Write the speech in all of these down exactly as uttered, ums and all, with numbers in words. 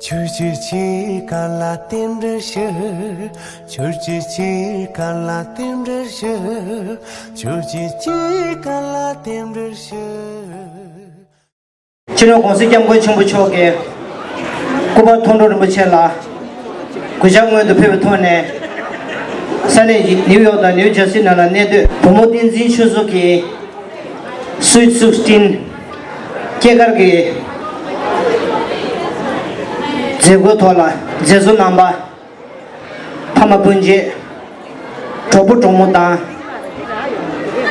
ཁྱོད་ཀྱིས་ཅི་ག་ལ་རྟེན་འབྲེལ་ཞུ། ཁྱོད་ཀྱིས་ཅི་ག་ལ་རྟེན་འབྲེལ་ཞུ། ཁྱོད་ཀྱིས་ཅི་ག་ལ་རྟེན་འབྲེལ་ཞུ། སྤྱི་ནོར་༸གོང་ས་༸སྐྱབས་མགོན་ཆེན་པོ་མཆོག་གིས་སྐུ་པར་མཐོང་གྲོལ་རིན་པོ་ཆེ་ལ་གུས་ཕྱག་སྔོན་དུ་ཕུལ་བའི་ཐོག་ནས། ས་གནས་ནིའུ་ཡོག་དང་ནིའུ་ཇར་སི་ནང་ལ་གནས་སྡོད་བུ་མོ་བསྟན་འཛིན་ཆོས་མཚོ་གིས་Sweet Sixteen སྐྱེས་སྐར་གྱི་མཛད་སྒོའི་ཐོག་ལ་མཛད་གཙོ་རྣམ་པ། ཕ་མ་སྤུན་མཆེད། གྲོགས་པོ་གྲོགས་མོ་དང་།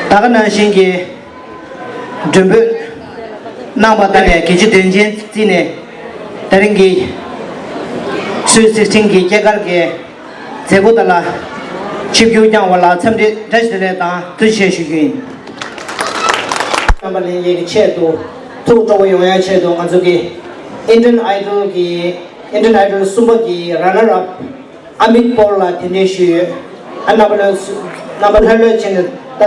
ད་ག་ནང་བཞིན་གྱི་མགྲོན་འབོད་གནང་བ་དང་ནས་དགེ་བཅུ་དོན་ཆེན་བརྩིས་ནས་དེ་རིང་གི་Sweet Sixteen གི་སྐྱེས་སྐར་གྱི་མཛད་སྒོ་དག་ལ་ཆིབས་བསྒྱུར་བསྐྱངས་པ་ལ་འཚམས་འདྲི་བཀྲ་ཤིས་བདེ་ལེགས་དང་ཐུགས་རྗེ་ཆེ་ཞུ་རྒྱུ་ཡིན། རྣམ་པ་ལྷན་རྒྱས་ཀྱི་ཆེད་དུ་ཐུགས་སྤྲོ་བོ་ཡོང་ཡ་ཆེད་དུ་ང་ཚོ་གི་Indian Idol གི་Indian Idol གསུམ་པ་གི་runner up ཨ་མིག་པོལ་ལ་གདན་འདྲེན་ཞུས་ཡོད། ཨ་རྣམ་པ་ལྷོད་རྣམ་པ་ལྷོད་ལྷོད་བྱས་ནས་ད་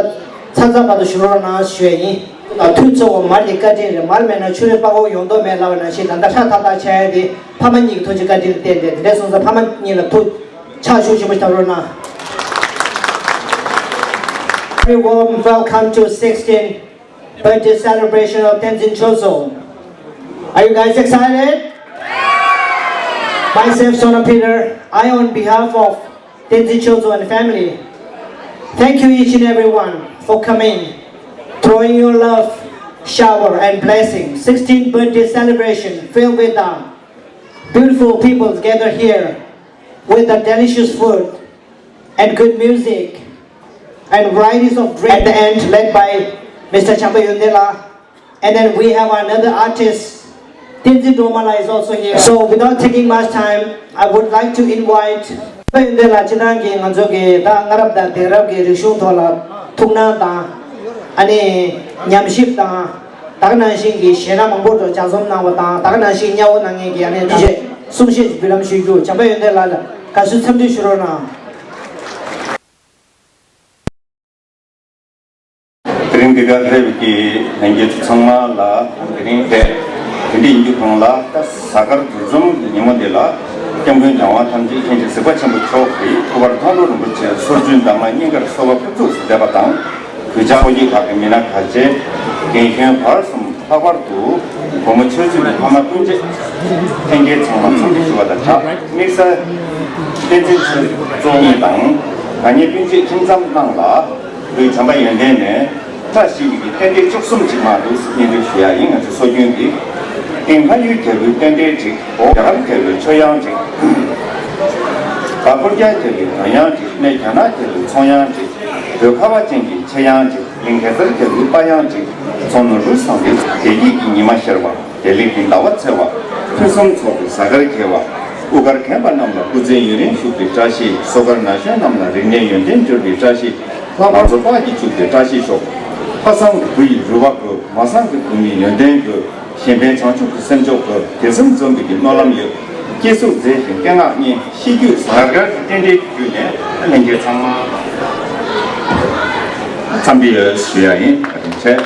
ཚ་ཚ་བར་དུ་བཞུགས་རོགས་གནང་ཞུ་ཡ་ཡིན། ད་ཐུགས་ཚོ་བོ་མར་གྱི་བཀའ་དྲིན་རེད། མར་མེད་ན་ཆུ་རེ་པགས་ཀོ་ཡོང་མདོག་མེད་ལབ་པ་ནང་བཞིན་ད་ལྟ་ཧྲ་ཐག་ཐག་ཆགས་ཡ་དེ་ཕ་མ་གཉིས་ཀྱི་ཐུགས་རྗེ་བཀའ་དྲིན་ལ་བརྟེན་ཏེ་དེ་འདྲ་སོང་ཙང་ཕ་མ་གཉིས་ལ་ཐུགས་ཕྱག་ཤུགས་ཆེན་པོ་བརྡབ་རོགས་གནང་། Very warm welcome to sixteen birthday celebration of Tenzin Chozo. Are you guys excited? Myself, Sona Peter, I, on behalf of Tenzin Chozo and family, thank you each and everyone for coming, throwing your love, shower and blessing. Sixteen birthday celebration filled with the beautiful people gathered here with the delicious food and good music and varieties of drink. At the end, led by Mister Champa Yundela. And then we have another artist, Tenzin Dromala is also here. So without taking much time, I would like to invite Champa Yundela ཅི་ནང་གི་ང་ཚོ་གི་ད་སྔ་རབས་དང་དེང་རབས་ཀྱི་རིག་གཞུང་ཐོག་ལ་ཐུགས་སྣང་དང་ཨ་ནི་ཉམས་ཞིབ་དང་ད་ག་ནང་བཞིན་གྱི་གཞས་སྣ་མང་པོ་ལ་ལྗགས་རྩོམ་གནང་བ་དང་ད་ག་ནང་བཞིན་དམྱལ་བ་གནང་མཁན་གྱི་ཨ་ནི་ད་གསུང་བཤད་ཅིག་འབུལ་ལམ་ཞུ་རྒྱུ། Champa Yundela ལ་དགའ་བསུ་འཚམས་འདྲི་ཞུ་རོགས་གནང་། དེ་རིང་འདི་གར་ཕེབས་པའི་ལྷན་རྒྱས་ཚོ་ཚང་མ་ལ་དེ་རིང་དེ་དེ་འདྲ་ཡིན་རྒྱུ་གང་ལ་ད་གཟའ་སྐར་འདུ་འཛོམས་ཀྱི་ཉིན་མོ་འདི་ལ་སྐྱབས་མགོན་གྱང་བ་ཐམས་ཅད་མཁྱེན་ཅིང་གཟིགས་པ་ཆེན་པོ་མཆོག་གི་སྐུ་པར་མཐོང་གྲོལ་རིན་པོ་ཆེ་སོར་བཅུའི་འདབ་མ་སྙིང་གར་གསོལ་བ་ཕུར་ཚུགས་སུ་བསྡད་པ་དང་། གུས་ཕྱག་ཚོགས་ཀྱི་ཁག་གི་མི་སྣ་གལ་ཆེ། རྒན་གཞོན་བར་གསུམ། ལྷག་པར་དུ་བུ་མོ་ཆོས་སྲིད་ཀྱི་ཕ་མ་སྤུན་མཆེད་ལྷན་རྒྱས་ཚང་མ་འཚམས་འདྲི་ཞུ་བ་དང་སྦྲགས། དམིགས་བསལ་བསྟན་འཛིན་ཆོས་གཙོ་བོ་དང་དགའ་ཉེ་སྤུན་མཆེད་ཁྱིམ་ཚང་རྣམས་ལ་ལུས་བྱམས་པ་ཡོན་ཏན་ནས་བཀྲ་ཤིས་པའི་གི་རྟེན་འབྲེལ་བཅུ་གསུམ་ཅིག་མ་འདུག་སྙན་སྒྲོན་ཞུ་ཡ་ཡིན། ང་ཚོ་སྲོལ་རྒྱུན་གྱི་དེང་ཕ་ཡུལ་རྒྱལ་པོའི་རྟེན་འབྲེལ་འགྲིག་འོ་རྒྱ་གར་རྒྱལ་པོའི་ཆོས་ཡང་འགྲིག་བ་ཕུར་རྒྱལ་རྒྱལ་པོའི་བོན་ཡང་འགྲིག་གནས་རྒྱ་ནག་རྒྱལ་པོའི་ཚོང་ཡང་འགྲིག་བོད་ཁ་བ་ཅན་གྱི་ཆེ་ཡང་འགྲིག་གླིང་གེ་སར་རྒྱལ་པོའི་དཔའ་ཡང་གཅིག་མཚོ་ནོར་བུ་བཟང་པོའི་བདེ་སྐྱིད་ཀྱི་ཉི་མ་ཤར་བ། བདེ་ལེགས་ཀྱི་ཟླ་བ་འཚེར་བ། ཕུན་སུམ་ཚོགས་པའི་གཟའ་སྐར་འཁེལ་བ། དབུ་དཀར་རྒན་པ་རྣམས་ལ་སྐུ་ཚེ་ཡུན་རིང་བཞུགས་པའི་བཀྲ་ཤིས། སོ་དཀར་ན་གཞོན་རྣམས་ལ་རིག་གནས་ཡོན་ཏན་འབྱོར་བའི་བཀྲ་ཤིས། ལྷག་པར་ཚོ་དཔག་གིས་ཕྱུག་པའི་བཀྲ་ཤིས་ཤོག་ལྷ་བཟང་གི་བུ་ཡིས་རུ་བ་རྒོད། མ་བཟང་གི་བུ་མོས་ཡོན་ཏན་རྒོད། གཞན་ཕན་བྱང་ཆུབ་ཀྱི་སེམས་མཆོག་དགོས། དེ་ཙམ་འཛོམས་པའི་གི་སྨོན་ལམ་ཡོད། སྐྱེ་གཟུགས་མཛེས་ཤིང་སྐད་ངག་སྙན། གཤིས་རྒྱུད་བཟང་། གཟའ་སྐར་གྱི་རྟེན་འབྲེལ་བརྒྱུད་ནས་ལྷན་རྒྱས་ཚང་མ་འཚམས་འདྲི་ཡོད་ཞུ་ཡ་ཡིན། བཀའ་དྲིན་ཆེ།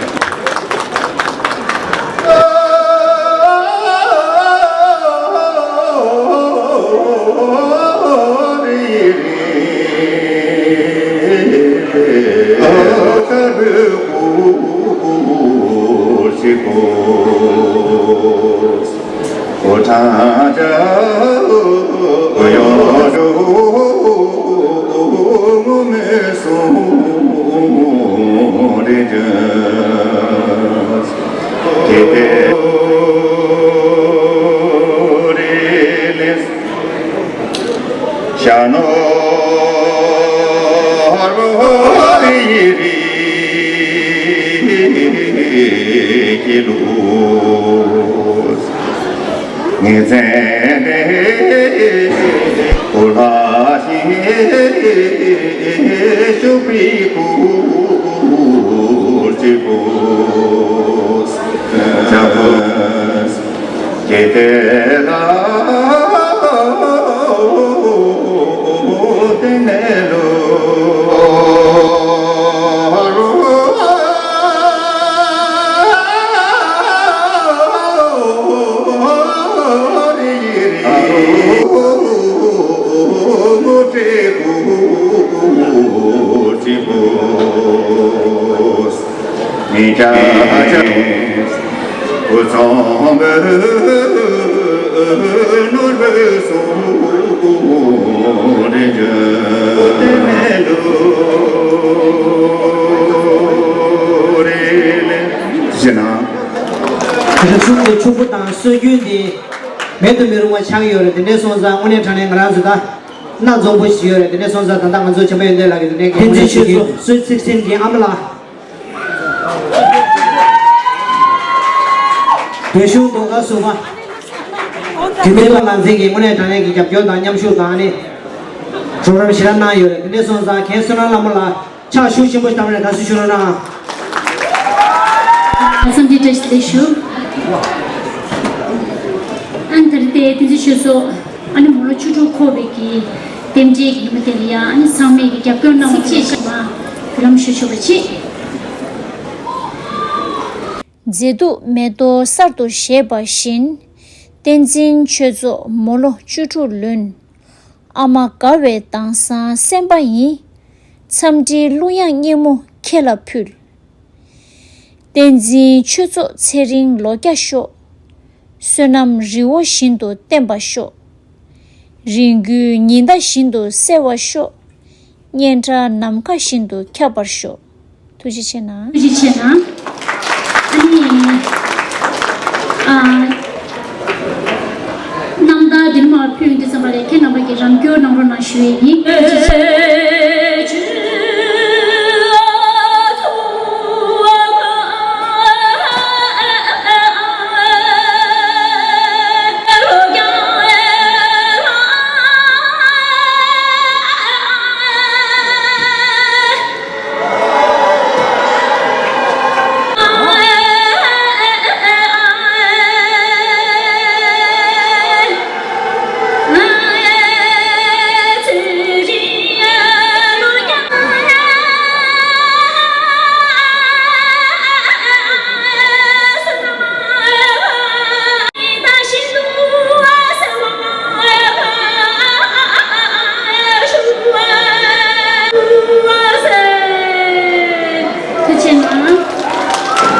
ཕྱུག་པོ་དང་སྲོལ་རྒྱུན་འདི་མེད་དུ་མི་རུང་བ་ཆགས་ཡོད་རེད། དེ་འདྲ་སོང་ཙང་དངོས་གནས་དྲང་གནས་ང་རང་ཚོ་ད་སྣ་རྫོང་པོ་ཞིག་ཡོད་རེད། དེ་འདྲ་སོང་ཙང་ད་ལྟ་ང་ཚོ་བྱམས་པ་ཡོན་ཏན་ལགས་ཀྱིས་དེ་འདྲའི་བསྟན་འཛིན་ཆོས་གཙོ་Sweet Sixteen གྱི་ཨ་མ་ལགས། བོད་གཞུང་ཟློས་གར་ཟུར་པ་དྲི་མེད་པ་ངག་འཛིན་གྱིས་དངོས་གནས་དྲང་གནས་ཀྱི་རྒྱབ་སྐྱོར་དང་མཉམ་ཞུགས་དང་ནི་གྲོགས་རམ་ཞེ་དྲག་གནང་ཡོད་རེད། དེ་འདྲ་སོང་ཙང་མཁན་བསོད་ནམས་ལྷ་མོ་ལགས་ཕྱག་ཤུགས་ཆེན་པོ་བརྡབས་ནས་དགའ་བསུ་ཞུ་རོགས་གནང་། འཚམས་འདྲི་བཀྲ་ཤིས་བདེ་ལེགས་ཞུ། ཨ་ནི་ད་རེས་དེ་བསྟན་འཛིན་ཆོས་གཙོ་ཨ་ནི་མི་ལོ་བཅུ་དྲུག་འཁོར་བའི་གི་རྟེན་འབྲེལ་གྱི་ཉིན་མོ་དེ་ལ་ཡང་ཨ་ནི་ཚང་མས་ཀྱི་རྒྱབ་སྐྱོར་གནང་བ་བཅས་ཞུ་བ་བུ་ལམ་ཞུ་ཆོག་པ་བྱེད། མཛེས་སྡུག་མེ་ཏོག་གསར་དུ་བཞད་པ་བཞིན། བསྟན་འཛིན་ཆོས་གཙོ་མི་ལོ་བཅུ་དྲུག་ལོན། ཨ་མ་དགའ་བའི་དྭངས་སང་སེམས་པ་ཡིན། འཚམས་འདྲིའི་གླུ་དབྱངས་སྙན་མོ་ཁྱེད་ལ་ཕུལ། བསྟན་འཛིན་ཆོས་ཚོགས་ཚེ་རིང་ལོ་བརྒྱ་ཤོག། བསོད་ནམས་རི་བོ་བཞིན་དུ་བརྟན་པར་ཤོག། རིང་བརྒྱུད་ཉི་ཟླ་བཞིན་དུ་གསལ་བར་ཤོག། སྙན་གྲགས་ནམ་མཁའ་བཞིན་དུ་ཁྱབ་པར་ཤོག། ཐུགས་རྗེ་ཆེ་གནང་། ཐུགས་རྗེ་ཆེ་གནང་། ཨ་ནི། ཨ། རྣམ་ཐར་འདི་ནས་མར་ཕུལ་ཡོང་དུས་ཙམ་པ་ལ་ཁྱེད་རྣམ་པ་གིས་རམ་སྐྱོར་གནང་རོགས་གནང་ཞུ་ཡས་ཡིན། ཐུགས་རྗེ་གནང་།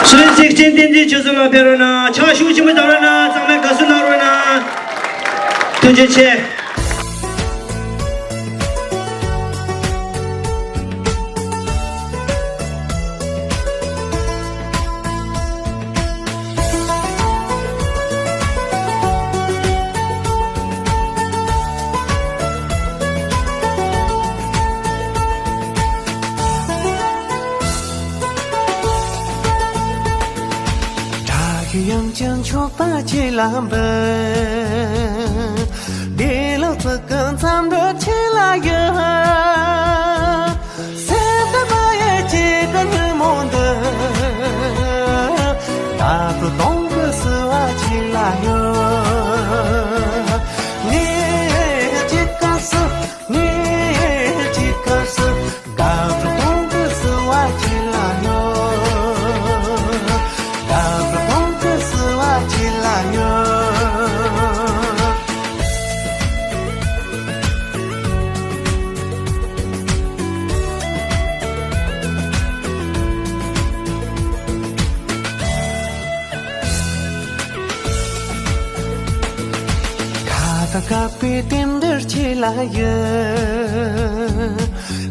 Sweet Sixteen བསྟན་འཛིན་ཆོས་གཙོ་ལགས་ཕེབས་རོགས་གནང་། ཕྱག་ཤུགས་ཆེན་པོ་བརྡབ་རོགས་གནང་། ཚང་མས་དགའ་བསུ་གནང་རོགས་གནང་། ཐུགས་རྗེ་ཆེ། བྲག་གི་དབྱངས་ཅན་མཆོད་པ་ཁྱེད་ལ་འབུལ། བདེ་ལོ་ཚིག་གི་མཚམས་འདྲི་ཁྱེད་ལ་ཡོད། སེམས་དང་མ་ཡི་ཁྱེད་ཀྱི་ཉིན་མོ་འདི། ད་དུ་གཏོང་གི་བསུ་བ་ཁྱེད་ལ་ཡོད། ངས་ཁྱེད་ཀ་བསུ། ངས་ཁྱེད་ཀ་བསུ། དགའ་སྤྲོ་གཏོང་གི་བསུ་བ་ཁྱེད་ལ་ཡོད། དགའ་སྤྲོ་གཏོང་གི་བསུ་བ་ཁྱེད་ལ་ཡོད། ཁ་ད་ཀ་པའི་རྟེན་འབྲེལ་ཁྱེད་ལ་ཡོད།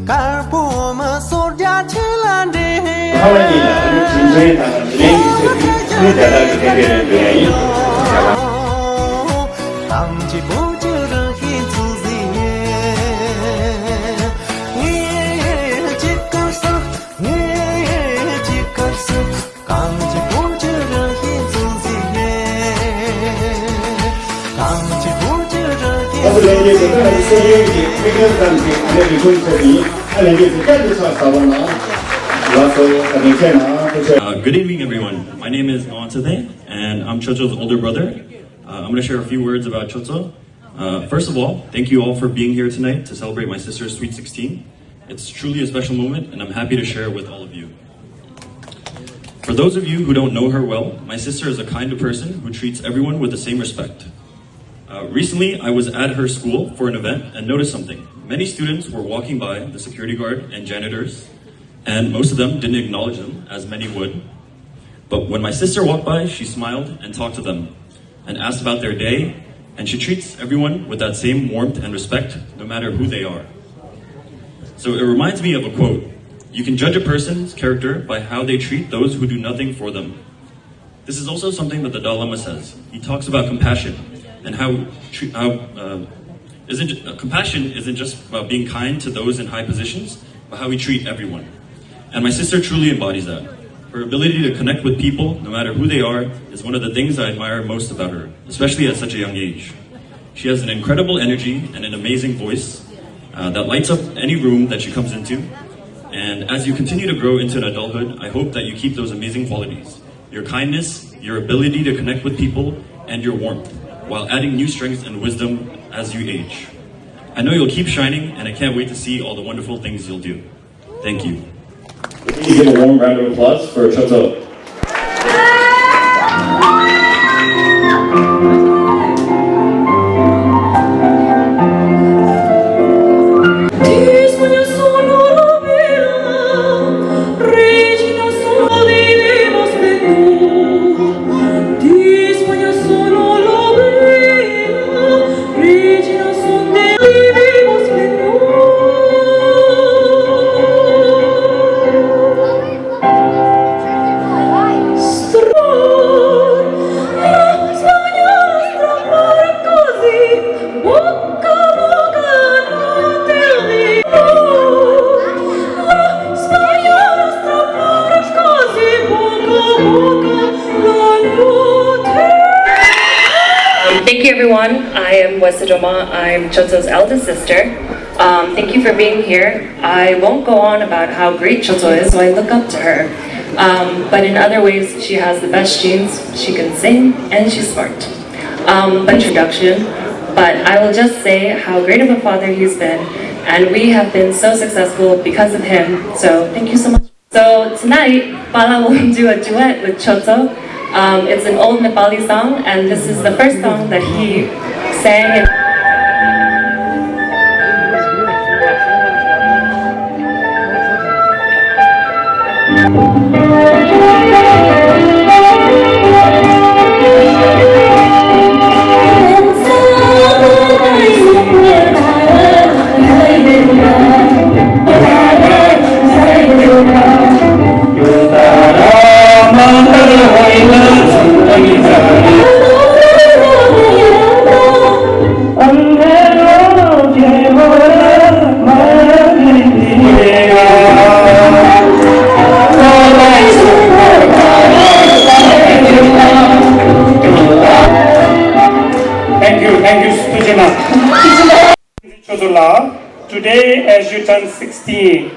དཀར་པོ་མི་སོར་རྒྱ་ཁྱེད་ལ་འདྲེན། ཁ་བ་ཉིད་ལ་ཨ་ནི་དྲིན་ཆེན་དང་དྲིན་ལན་གྱི་ཚེ་ཕུལ་ཚུལ་རྒྱ་དག་གི་རྟེན་འབྲེལ་ལ་འབུལ་ཡ་ཡིན། གང་ཅི་པོ་ཅི་རང་ཧི་ཚུགས་ཟིན་ཡེ། ངས་ཅི་དཀར་སོ། ངས་ཅི་དཀར་སོ། གང་ཅི་པོ་ཅི་རང་ཧི་ཚུགས་ཟིན་ཡེ། གང་ཅི་པོ་ཅི་རང་ཧི་ཚུགས་ཟིན་ཡེ། ཨ་ལན་གྱི་ཚིག་ཀ་ནི་སོ་ཡོད་ཀྱི་ཕི་ཀར་ཙམ་ཞིག་ཨ་ནི་རི་ཁུལ་ཚོ་ཡིན། ཨ་ལན་གྱི་ཚིག་ཀ་ནི་ཕྱག་ཟ་བ་ན། ལགས་སོ། ཨ་ནི་ཁྱེད་ན་ཐུགས་རྗེ་ཆེ། Uh, good evening, everyone. My name is Ngawang Tsade, and I'm Chocho's older brother. Uh, I'm gonna share a few words about Chocho. Uh, first of all, thank you all for being here tonight to celebrate my sister's sweet sixteen. It's truly a special moment, and I'm happy to share it with all of you. For those of you who don't know her well, my sister is a kind of person who treats everyone with the same respect. Uh, recently, I was at her school for an event and noticed something. Many students were walking by the security guard and janitors, and most of them didn't acknowledge them, as many would. But when my sister walked by, she smiled and talked to them and asked about their day, and she treats everyone with that same warmth and respect, no matter who they are. So it reminds me of a quote: "You can judge a person's character by how they treat those who do nothing for them." This is also something that the Dalai Lama says. He talks about compassion and how, tr- how uh, isn't uh, compassion isn't just about being kind to those in high positions, but how we treat everyone. And my sister truly embodies that. Her ability to connect with people, no matter who they are, is one of the things I admire most about her, especially at such a young age. She has an incredible energy and an amazing voice uh, that lights up any room that she comes into. And as you continue to grow into an adulthood, I hope that you keep those amazing qualities: your kindness, your ability to connect with people, and your warmth, while adding new strengths and wisdom as you age. I know you'll keep shining, and I can't wait to see all the wonderful things you'll do. Thank you. Please give a warm round of applause for Choto. Thank you, everyone. I am Wesa Doma. I'm Choto's eldest sister. Um, thank you for being here. I won't go on about how great Choto is, so I look up to her. Um, but in other ways, she has the best genes. She can sing, and she's smart. Um, introduction, but I will just say how great of a father he's been, and we have been so successful because of him. So thank you so much. So tonight, Pala will do a duet with Choto. Um, it's an old Nepali song, and this is the first song that he sang. In Thank you, thank you, Sujima. Choto la, today as you turn sixteen,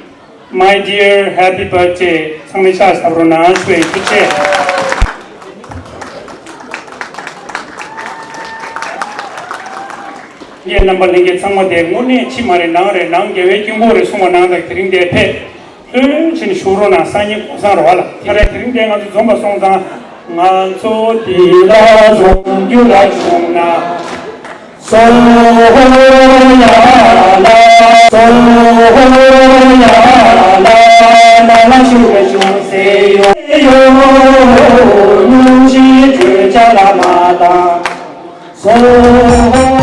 my dear, happy birthday. ཚང་མས་ཕྱག་བརྡབ་རོགས་གནང་ཞུ་བའི་ཐུགས་རྗེ་ཆེ། ངའི་རྣམ་པ་ལྷན་རྒྱས་ཚང་མ་དེ་དངོས་གནས་ཕྱི་མ་རེད་ནང་རེད། ནང་རྒྱལ་བའི་དཀྱིལ་འཁོར་རེད་གསུང་བ་ནང་དང་དེ་རིང་དེ་ཕེབས། ལྷོད་ཕྱིན་བཞུགས་རོགས་གནང་། སང་ཉིན་གོ་སང་རོགས་ལ། ད་རེས་དེ་རིང་དེ་ང་ཚོ་འཛོམས་པ་སོང་ཙང་། ང་ཚོ་འདི་ལ་འཛོམས་རྒྱུ་ལ་བྱུང་ན། སོ་ཡ་ལ། སོ་ཡ་ལ། ལ་ལ་ཞུ་བའི་ཅུང་ཟད་ཡོད། ཡོད་སྙུང་གཞི་བརྗོད་བྱ་ལ་མ་བཏང་། སོ།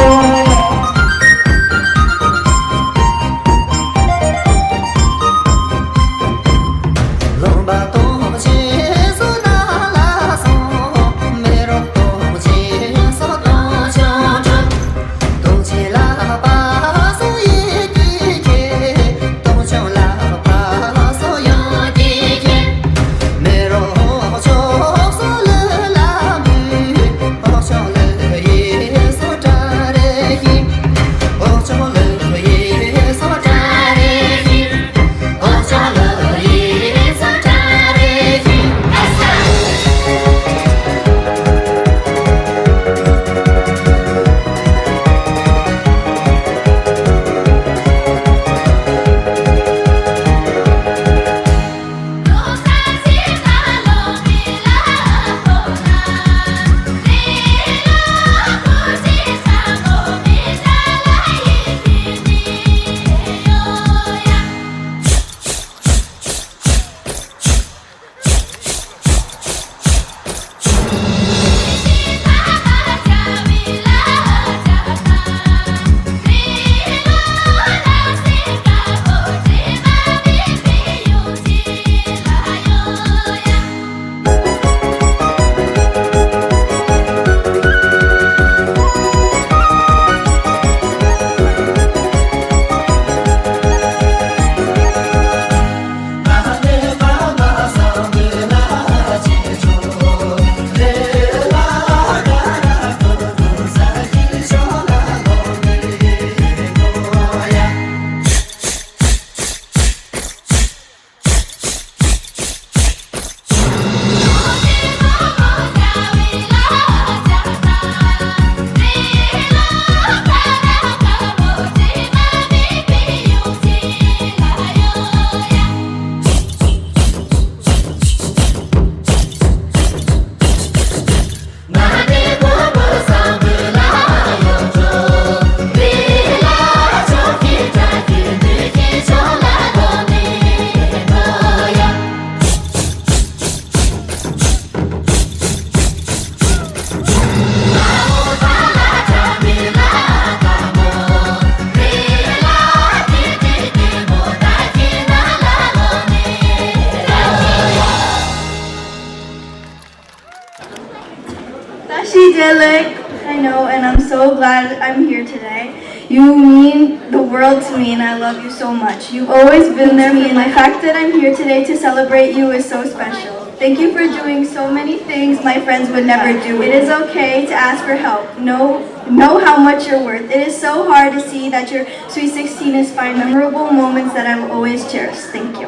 So glad I'm here today. You mean the world to me, and I love you so much. You've always been there for me, and the fact that I'm here today to celebrate you is so special. Thank you for doing so many things my friends would never do. It is okay to ask for help. Know, know how much you're worth. It is so hard to see that your Sweet sixteen is fine. Memorable moments that I will always cherish. Thank you.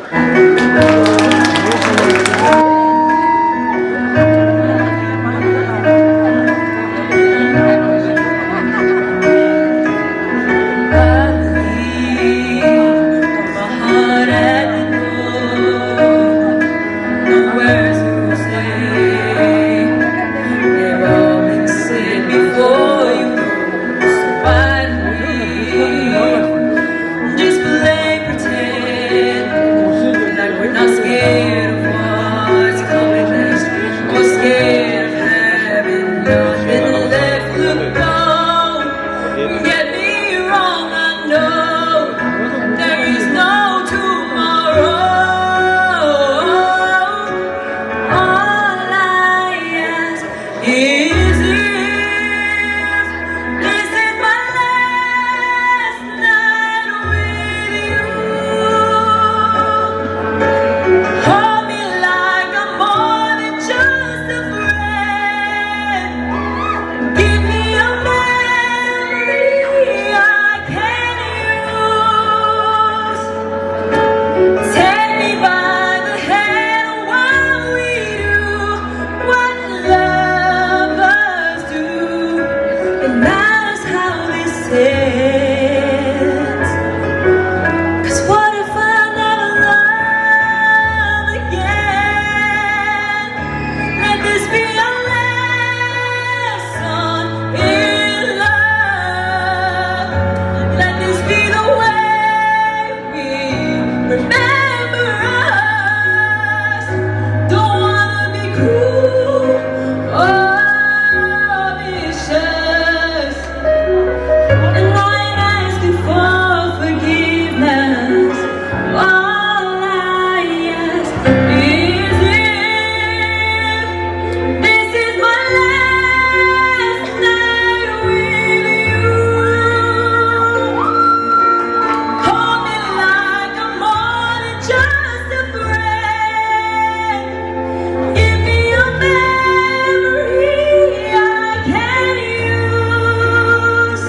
Just play pretend like we're not scared of what's coming next. We're scared of having nothing left to go. Get me wrong, I know there is no tomorrow. All I ask is if this is my last night with you. Hold me like I'm more than just a friend. Give me a memory I can use. Take me by the hand while we do what lovers do. It matters how this ends. 'Cause what if I never love again? Let this be our lesson in love. Let this be the way we remember us. Don't wanna be cruel or vicious. And I ain't asking for forgiveness. All I ask is if this is my last night with you. Hold me like I'm more than just a friend. Give me a memory I can use.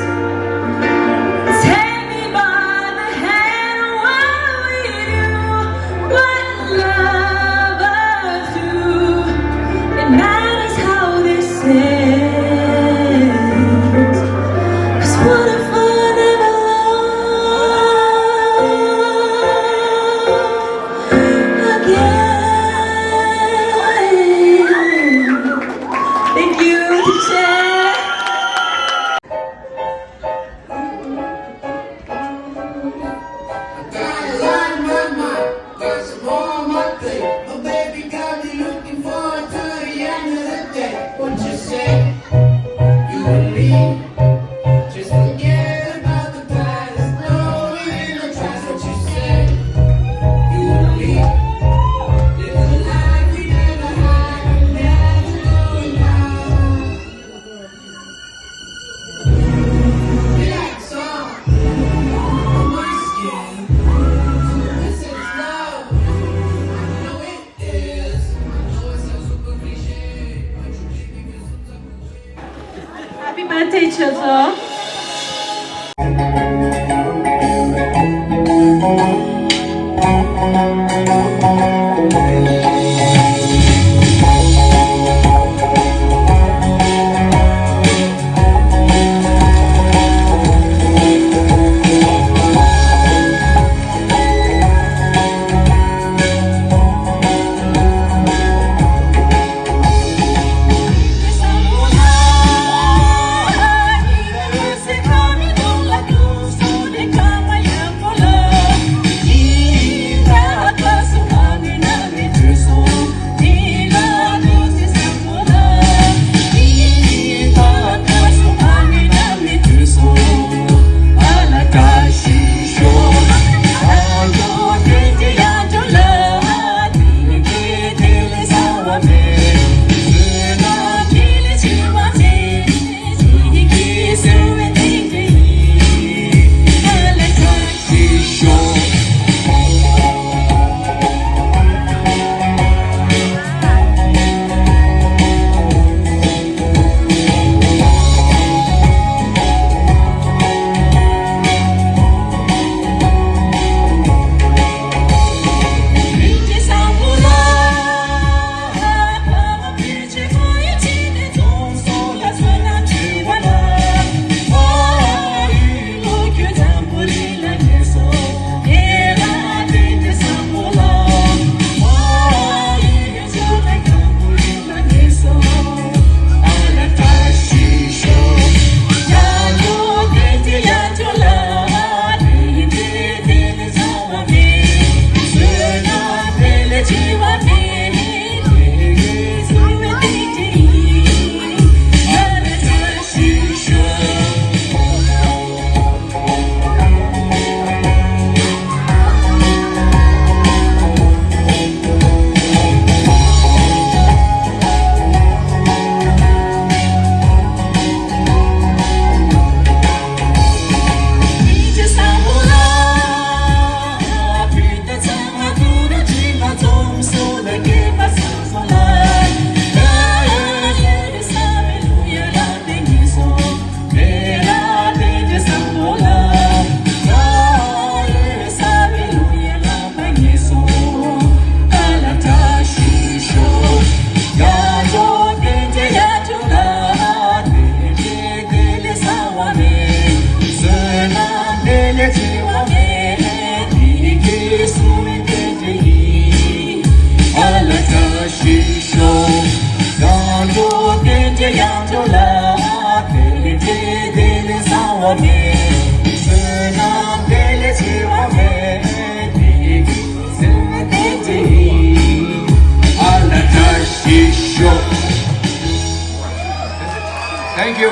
Thank you.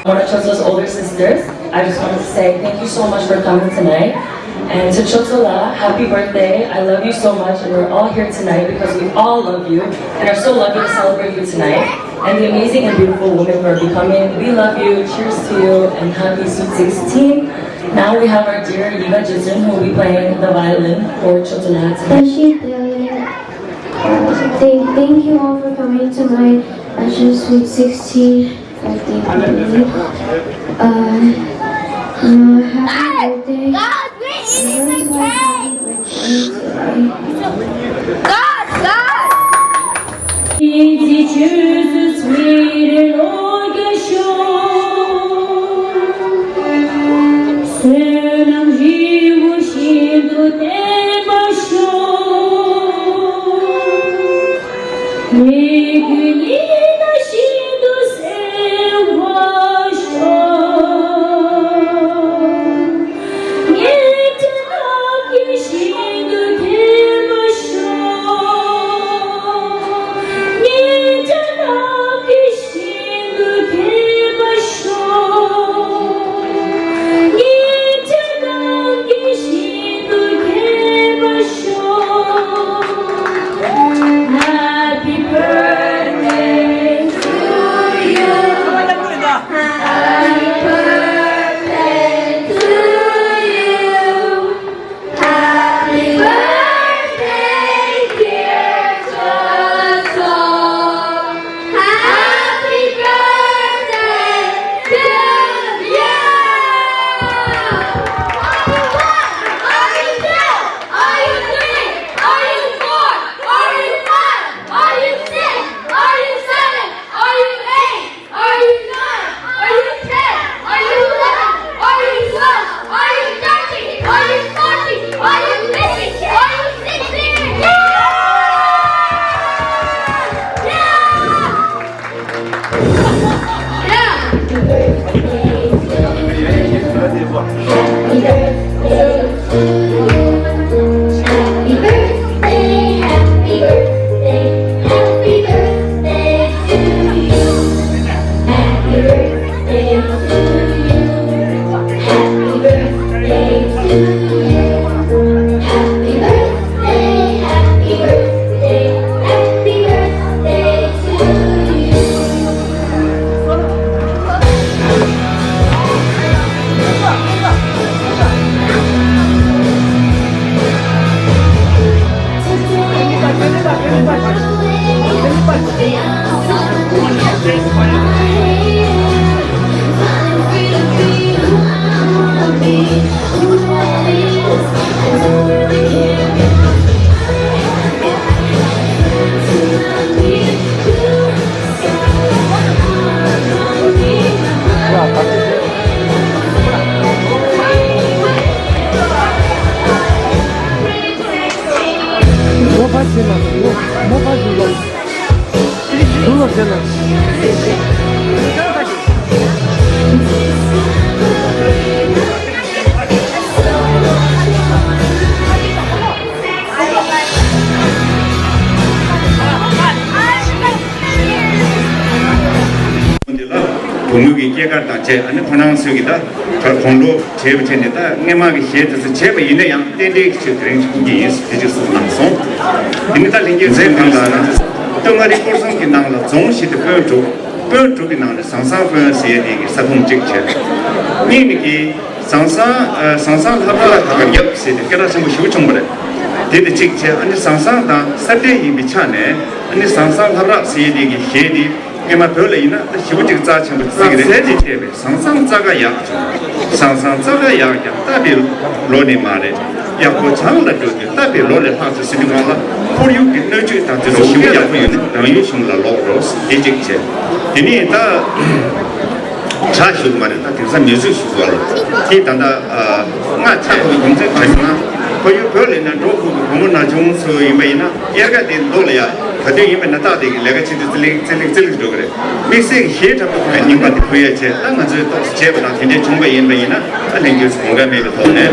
One of Choso's older sisters, I just wanted to say thank you so much for coming tonight. And to Chosola, happy birthday. I love you so much, and we're all here tonight because we all love you and are so lucky to celebrate you tonight. And the amazing and beautiful woman you are becoming. We love you. Cheers to you, and happy sweet sixteen. Now we have our dear Yiba Jizun, who will be playing the violin for Chosola tonight. Thank, thank you all for coming to my Ashes Sweet sixteen birthday party. Uh, uh, happy birthday. God, we eat the cake. God, God. Happy birthday, dear Jojo. Happy birthday to you. Are you one? Are you two? Are you three? Are you four? Are you five? Are you six? Are you seven? Are you eight? Are you nine? Are you ten? Are you eleven? Are you twelve? Are you thirteen? Are you fourteen? Are you fifteen? Are you sixteen? Yeah! Yeah! འདི་ལ་བུ་མོ་གི་སྐྱེས་སྐར་དང་བཅས། ཨ་ནི་ཁོ་རང་ཚོས་ཀྱི་ད་གར་དགུང་ལོ་བགྲེས་པ་བྱས་ནས་ད་སྔས་མ་གི་གཞས་དེ་ཚོ་བྱས་པ་ཡིན་ན་ཡང་རྟེན་འབྲེལ་གྱི་ཆེད་དེ་རིང་ཞིག་ཕུལ་གྱི་ཡིན་ཟེར་དེ་ཅིག་གསུངས་གནང་སོང་། དེ་ནི་ད་ལྷན་རྒྱས་མཛད་ཁང་ལ་སྟོད་མངའ་རིས་སྐོར་གསུམ་གྱི་ནང་ལ་རྫོང་བཞི་སྟེ་དཔོན་དྲུག་དཔོན་དྲུག་གི་ནང་ནས་ཟང་ཟང་དཔོན་ཟེར་ཡས་དེ་གི་ས་ཁོངས་གཅིག་བྱས། གཉིས་ནི་གི་ཟང་ཟང་ཨ་ཟང་ཟང་ལྷ་བྲག་དང་ཡབ་ཟེར་ཏེ་སྐད་གྲགས་ཆེན་པོ་ཞེ་པོ་བྱུང་བ་རེད། དེ་དེ་གཅིག་བྱས། ཨ་ནི་ཟང་ཟང་དང་ས་འབྲེལ་ཡིན་པའི་ཆ་ནས་ཨ་ནི་ཟང་ཟང་ལྷ་བྲག་ཟེར་ཡས་དེ་གི་གཞས་དེ་སྔས་མ་བོད་ལ་ཡིན་ན་ད་ཞེ་པོ་ཅིག་རྩ་ཆེན་པོ་ཟེར་གི་རེད། ཟས་དེ་བྱས་པས་ཟང་ཟང་རྩྭ་ཁ་ཡག་བྱུང་། ཟང་ཟང་རྩྭ་ཁ་ཡག་ཀྱང་ལྟ་བའི་ལོ་ནི་མ་རེད། ཡག་པོ་བྱང་ལ་འགྲོ་དུས་ལྟ་བའི་ལོ་ལས་ལྷག་ཅིག་ཟེར་དུས་སྒང་ལ་ཁོར་ཡུག་གི་སྣོད་བཅུད་དང་དེ་ཚོ་ཞེ་པོ་ཡག་པོ་ཡོད་ན་རང་ཡུལ་གཞུང་ལ་ལོག་རོགས་དེ་གཅིག་བྱས། དེ་ནས་ད་གྲ་ཞུ་གི་མ་རེད། ད་དེང་སང་མི་བཟོས་ཞུ་གི་བ་ལ་དེ་ད་ལྟ་ང་ཆ་ཁོ་གི་རྒྱུ་མཚན་ག་ཞུ་ན་ཁོར་ཡུག་བོད་ལ་ཡིན་ན་འགྲོ་ཁུལ་གྱི་བུ་མོ་ན་ཆུང་ཚོ་ཡིན་པ་ཡིན་ན་དབྱར་ཁ་དེ་མདོ་ལ་ཡ་ག་དུས་ཡིན་པ་ན་སྟག་དེ་གི་ལས་ཀ་བྱེད་དུས་ཙི་ལིག་ཙི་ལིག་ཙི་ལིག་འགྲོ་གི་རེད། དམིགས་བསལ་གྱི་གཞས་འཁྲབ་སྟོན་ཁང་རྙིང་པ་དེ་ཕུལ་ཡ་བྱས། ད་ང་ཚོས་ཏོག་ཙམ་བྱས་པ་དང་དེ་འདྲས་བྱུང་བ་ཡིན་པ་ཡིན་ན་ད་ལྷན་རྒྱས་ཚོ་དགོངས་འགལ་མེད་པའི་ཐོག་ནས།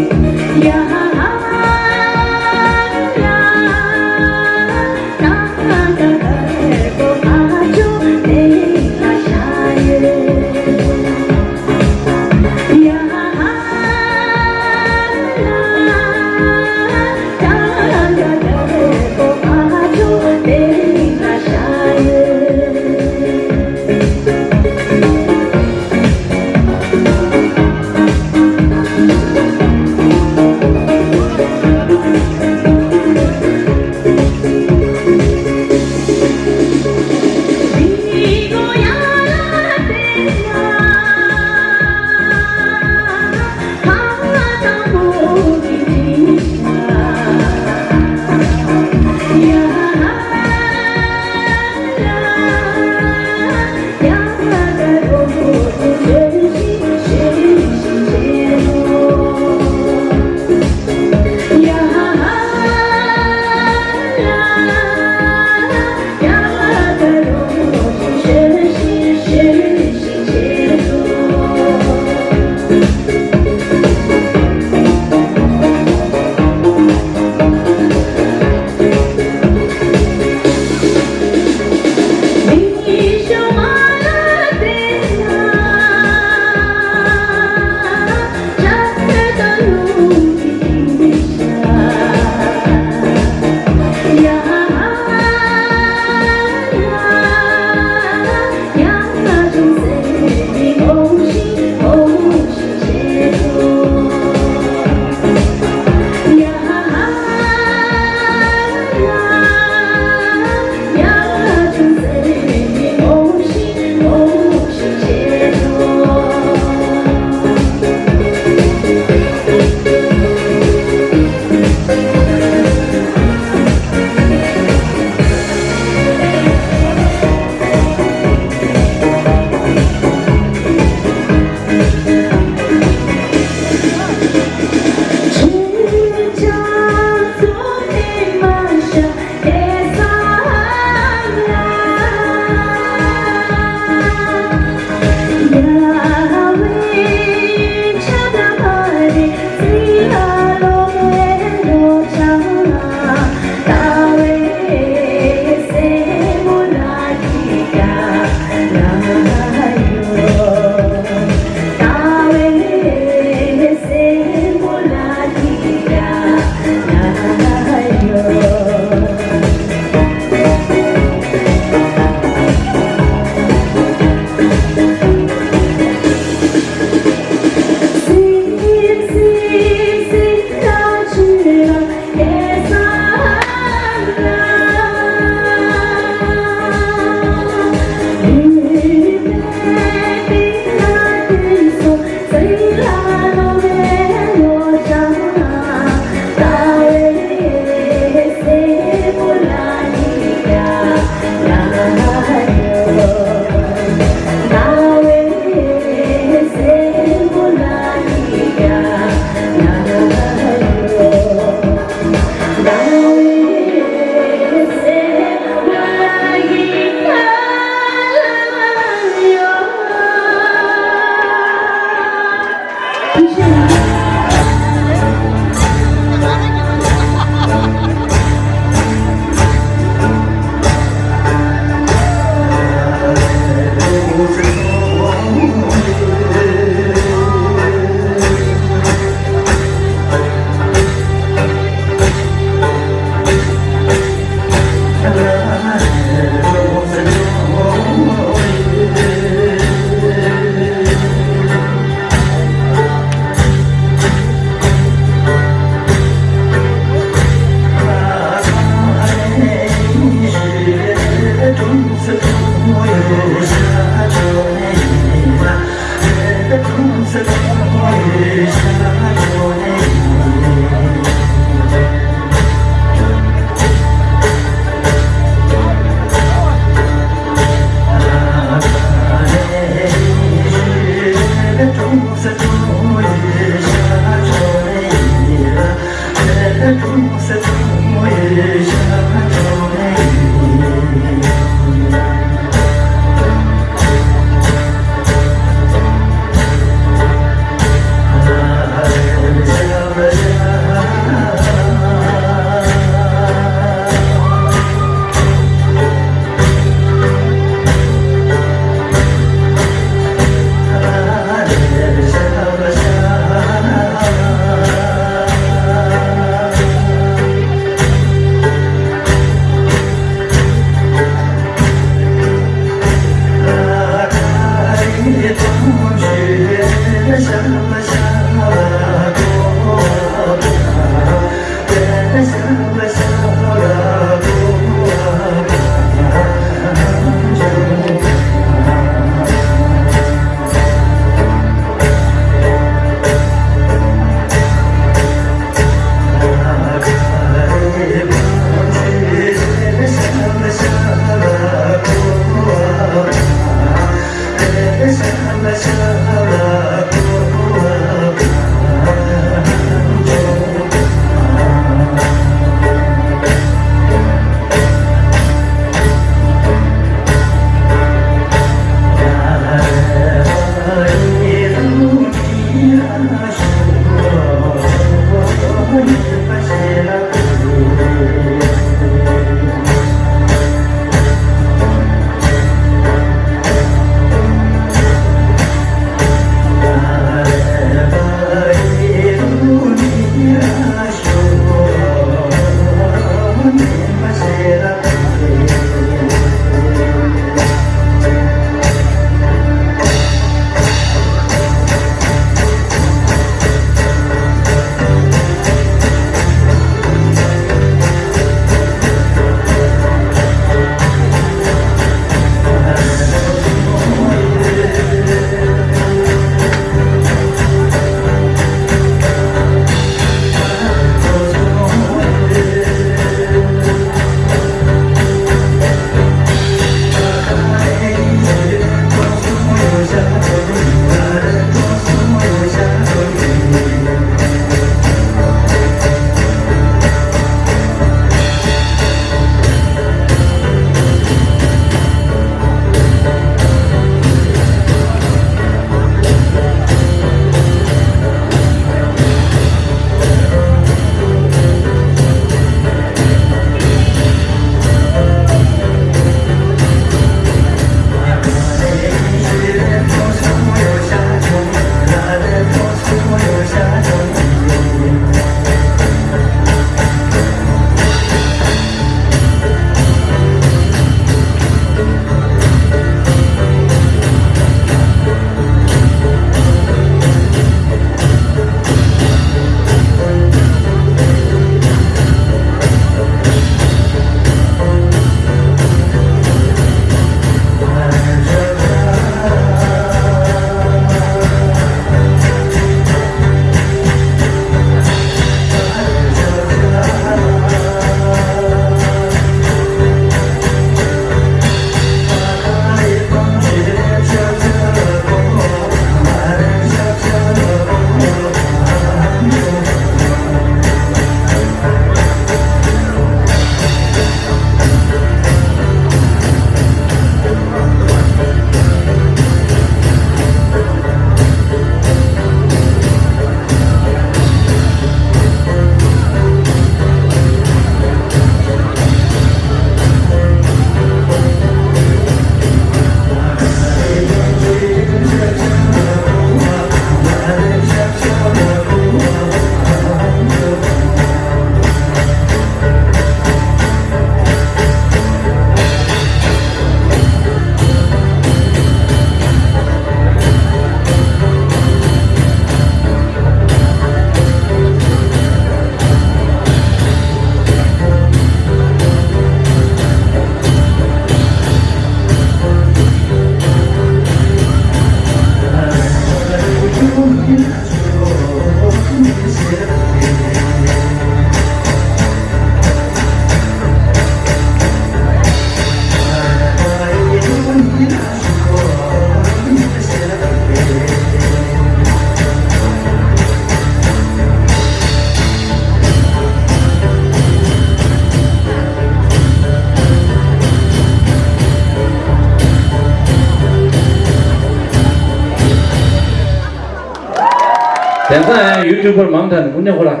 ཡང་ཡུ་ཊུབ་པར་མང་དྲགས་ནས་དངོས་གནས་ཁོ་རང་།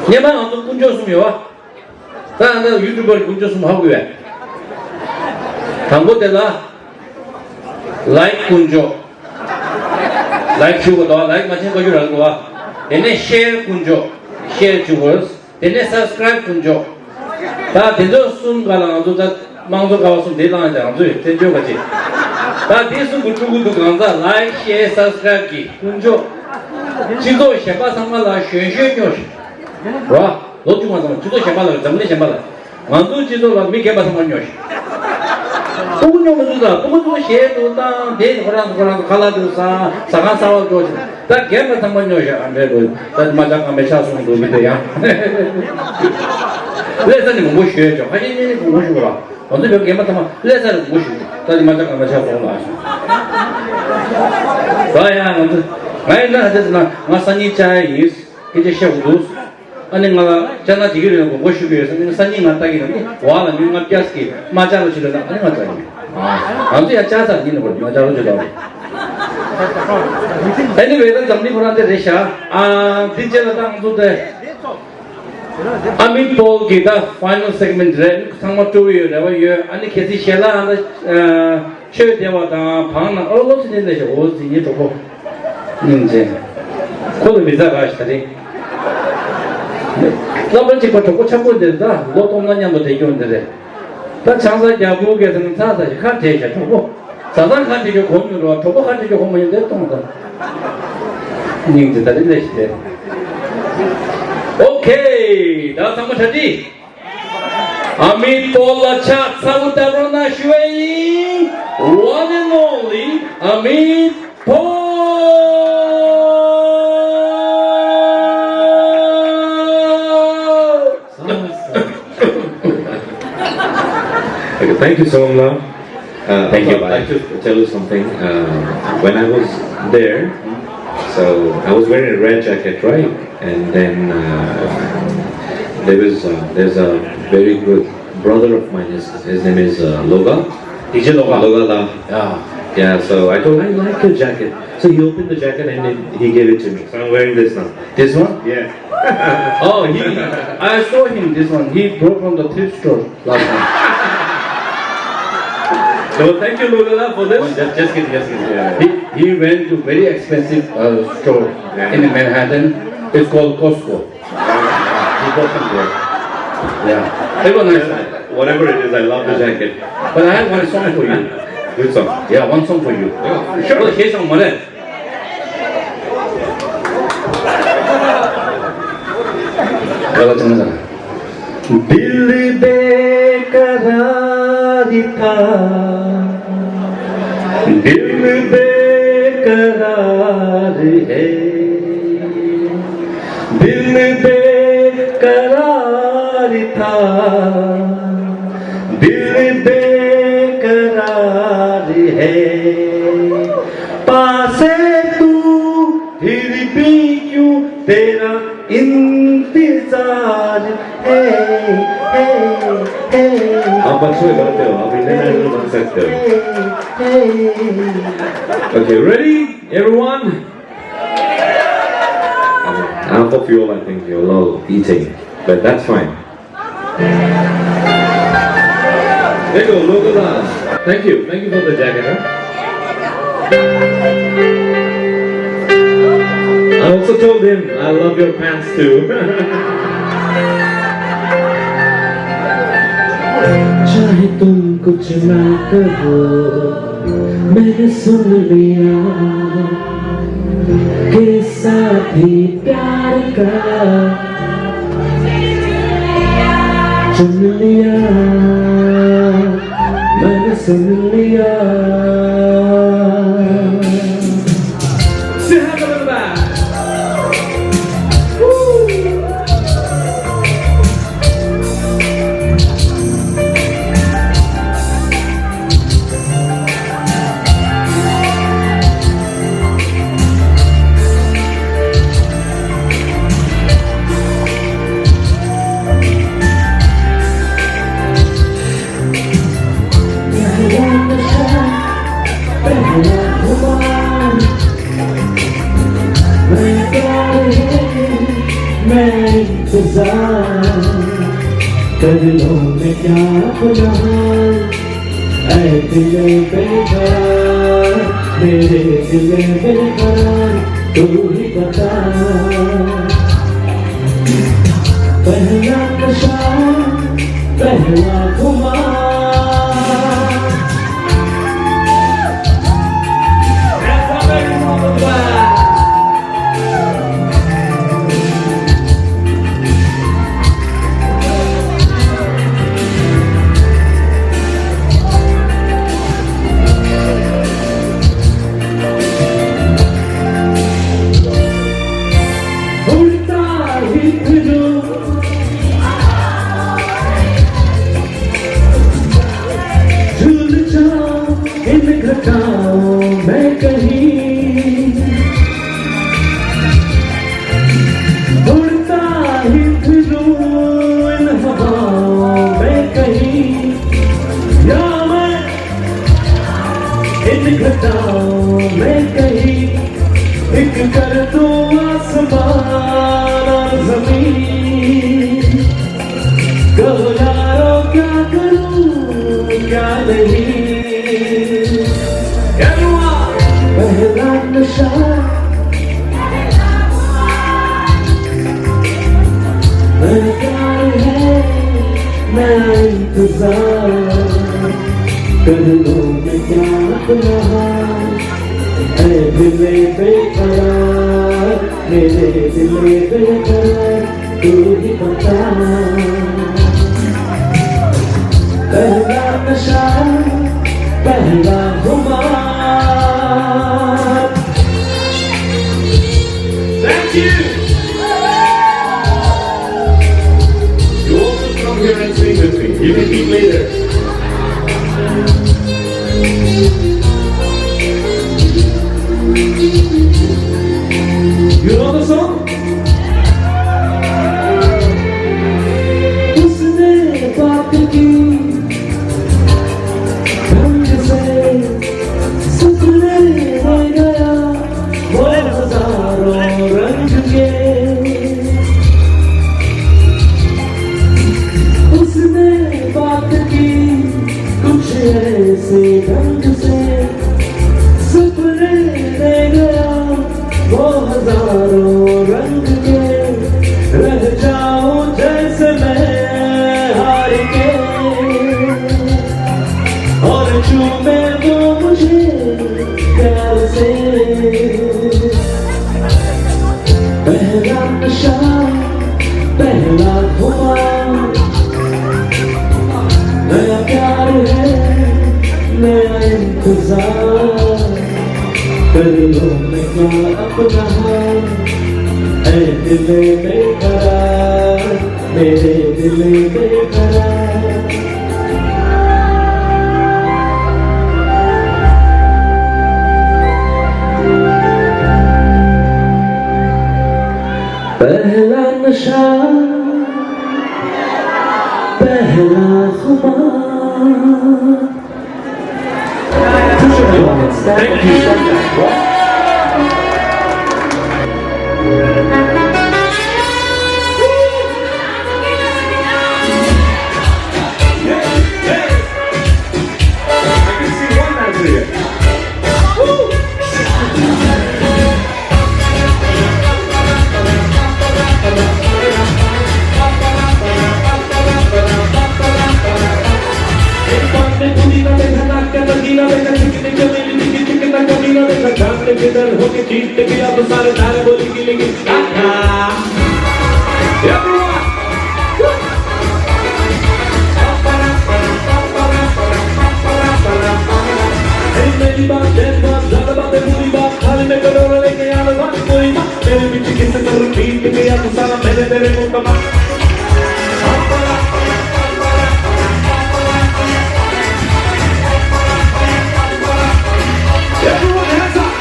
སྔོན་མ་ང་ཚོ་དཀོན་མཆོག་གསུམ་ཡོད་བ། ད་ང་ཚོ་ཡུ་ཊུབ་པར་དཀོན་མཆོག་གསུམ་ཧ་གོ་བས། དང་པོ་དེ་ལ། ལའིཀ་དཀོན་མཆོག་ལའིཀ་ཞུ་དགོས་འདུག་ལའིཀ་མ་བྱས་བཀའ་བཀྱོན་རག་གི་འདུག་དེ་ནས་ཤེར་དཀོན་མཆོག་ཤེར་བྱེད་དགོས། དེ་ནས་སབ་སི་ཀ་རའིབ་དཀོན་མཆོག་ད་དེ་ཚོ་གསུམ་ག་ལ་ང་ཚོ་ད་དམངས་གཙོ་ཀ་བ་གསུམ་དེ་བླངས་ཀྱང་ང་ཚོས་བཙན་བྱོལ་ག་ཅིག་ད་དེ་གསུམ་གྱི་ཕྲུ་གུ་འདུག་གང་ཟག་ལའིཀ་ཤེར་སབ་སི་ཀ་རའིབ་ཀྱི་དཀོན་མཆོག་སྤྱི་ཚོགས་གཞན་པ་ཚང་མ་ལ་གཞོན་གཞོན་སྨྱོ་ཞིག་རོ། ལོ་བཅུ་མ་ཚང་མ་སྤྱི་ཚོགས་གཞན་པ་ལ་འཛམ་གླིང་གཞན་པ་ལ། ང་ཚོའི་སྤྱི་ཚོགས་ལ་མི་རྒན་པ་ཚང་མ་སྨྱོ་ཞིག་སྤུ་གུ་སྨྱོ་མི་ཚུགས་ད་སྤུ་གུ་ཚོ་གཞས་འདུག་བཏང་དེ་ཁོ་རང་ཚོ་ཁོ་རང་ཚོ་ཁ་ལག་འདུག་ཟ་ཟ་ཁང་གསར་བ་འགྲོ་ཞིག་ད་རྒན་པ་ཚང་མ་སྨྱོ་ཞིག་ཨ་འདྲས་འགྲོ་ད་མ་ཅག་ཁང་པའི་ཆ་སོང་འདུག་མི་དེ་ཡང་ལས་ས་ནས་མང་པོ་ཞུས་ཆོག་ཁ་ཤས་གཉིས་ནས་མང་པོ་ཞུ་གི་ར་ང་ཚོ་བོད་རྒན་པ་ཚང་མ་ལས་ས་ནས་མང་པོ་ཞུ་ད་དེ་མ་ཅག་ཁང་པའི་ཆ་སོང་ལ་ད་ཡང་ང་ཚོ་ང་ཡིན་ན་ཧ་ཅང་ན་ང་སང་ཉིན་བཅར་ཡ་ཡིན་སྐད་ཆ་བཤད་དགོས་འདུག་ཨ་ནི་ང་ལ་ཅ་ན་དེ་གི་རིང་ལ་དགོངས་པ་ཞུ་གི་ཡོད་ཟེར་ནས་སང་ཉིན་ང་ལྟ་གི་རེད། ཨ་ནི་བ་ལ་མི་ལྔ་བརྒྱ་ཞིག་གིས་མ་ཅ་ལ་ཞིག་ལ་ན་ཨ་ནི་ང་ལྟ་གི་ང་ཚོ་ཡ་ཅ་ས་ཉིན་ལ་བར་མ་ཅ་ལ་ཞིག་ལ་ཨ་ནི་བས་ད་འཛམ་གླིང་ཁོ་རང་དེ་རེད་ཤག་ཨ་འདི་རྗེས་ལ་ད་ང་ཚོ་དེ་ཨ་མི་པོལ་གི་ད་ཕའི་ནལ་སེག་མེན་ཊི་རེད། ཚང་མ་སྤྲོ་བོ་ཡོད་རེ་བ་ཡོད། ཨ་ནི་གལ་སྲིད་ཞལ་ལག་ཨ་ད་ཆོས་སྡེ་བ་དང་བང་ན་ཨོ་ལོ་སི་ནི་ལས་ཤག་འོ་ཟི་ཉི་གྲོགས་པོ། སྙིང་རྗེ། ཁོ་ལ་མི་ཚ་ར་ཞིག་རེད། རྣམ་པ་གཅིག་པ་གྲོགས་པོ་ཆགས་པོ་འདིར་ད་ལོ་སྟོང་ལྔ་མཉམ་དུ་བསྡད་རྒྱུ་འདི་རེད། ད་ཆང་ས་རྒྱག་པོ་གས་ཟེར་ན་ཚ་ས་ཞིག་ཁ་བྲལ་ཞིག་གྲོགས་པོ། ཟ་ས་ཁ་བྲལ་རྒྱུ་གོམ་ཡོད་རོགས་གྲོགས་པོ་ཁ་བྲལ་རྒྱུ་གོམ་མ་ཡོད་འདིར་གཏོང་ད། སྙིང་རྗེ་ད་རེད་ལས་ཞིག་རེད། ཨོ་ཁེ། ད་ཚང་མ་གྲ་སྒྲིག་ཨ་མི་པོལ་ལ་ཕྱག་ཚ་བོ་བཏབ་རོགས་གནང་ཞུ་བ་ཡིན། One and only ཨ་མི་པོལ། Okay, thank you, Songla. Uh, Thank you, I'd like to tell you something. Uh, when I was there, so I was wearing a red jacket, right? And then uh, there was uh, there's a very good brother of mine. His, his name is uh, Loga. D J Loga. Loga La. Yeah. Yeah. So I told him, "I like your jacket." So he opened the jacket and then he gave it to me. So I'm wearing this now. This one? Yeah. Oh, he. I saw him. This one. He brought from the thrift store last time. So thank you, Loga La, for this. Oh, just, just kidding, just kidding. Yeah. He, he went to very expensive uh, store Yeah. in Manhattan. It's called Costco. He bought from there. Yeah. It was nice. Whatever it is, I love the jacket. But I have one song for you. Good song. Yeah, one song for you. Yeah, sure. Well, here's some money. गलत समझा। दिल बेकरार था, दिल बेकरार है, दिल बेकरार था, दिल बेकरार है। पास है तू फिर भी क्यों तेरा इंतजार है, है, है। आप अच्छे गाते हो, आप इंटरनेशनल बन सकते हो। Okay, ready, everyone? I hope you all, I think you're all eating, but that's fine. There you go, Loga La. Thank you. Thank you for the jacket, huh? I also told him, "I love your pants too." चाहे तुम कुछ ना कहो, मैंने सुन लिया। के साथ ही प्यार का चुन लिया, मैंने सुन लिया। इंतजार कर लो मैं क्या गुनाह, ऐ दिल बेकरार, मेरे दिल बेकरार, तू ही बता। पहला नशा, पहला खुमार। उड़ता ही फिरूं, झूल जाऊं इन घटाओं में कहीं। उड़ता ही फिरूं इन हवाओं में कहीं, या मैं इन घटाओं में कहीं, एक कर दूं आसमान और जमीन। कहो यारो, क्या करूं, क्या नहीं। पहला नशा, नया प्यार है, नया इंतजार। कर लो मैं क्या गुनाह, ऐ दिल बेकरार, मेरे दिल बेकरार, तू ही बता। पहला नशा, पहला खुमार। Thank you. You all should come here and sing with me. You can eat later. You know the song? उसने बात की ढंग से, सपने में गया वो हजारों रंग के। उसने बात की कुछ ऐसे ढंग से, सपने में गया वो हजारों रंग के। रह जाऊं जैसे मैं हार के, और चूमे वो मुझे प्यार से। पहला नशा, पहला खुमार, नया प्यार है, नया इंतजार। कर लो मैं क्या अपना हाल, ऐ दिल बेकरार, मेरे दिल बेकरार। पहला नशा, पहला खुमार। Thank you so much. Everyone! मेरी बात, तेरी बात, ज्यादा बातें बुरी बात, खाली मैं करोड़ों लेके आने वाली कोई बात। मेरे पीछे किस तरह पीट गया तू साला, मैंने तेरे मुंह का मा- Everyone hands up.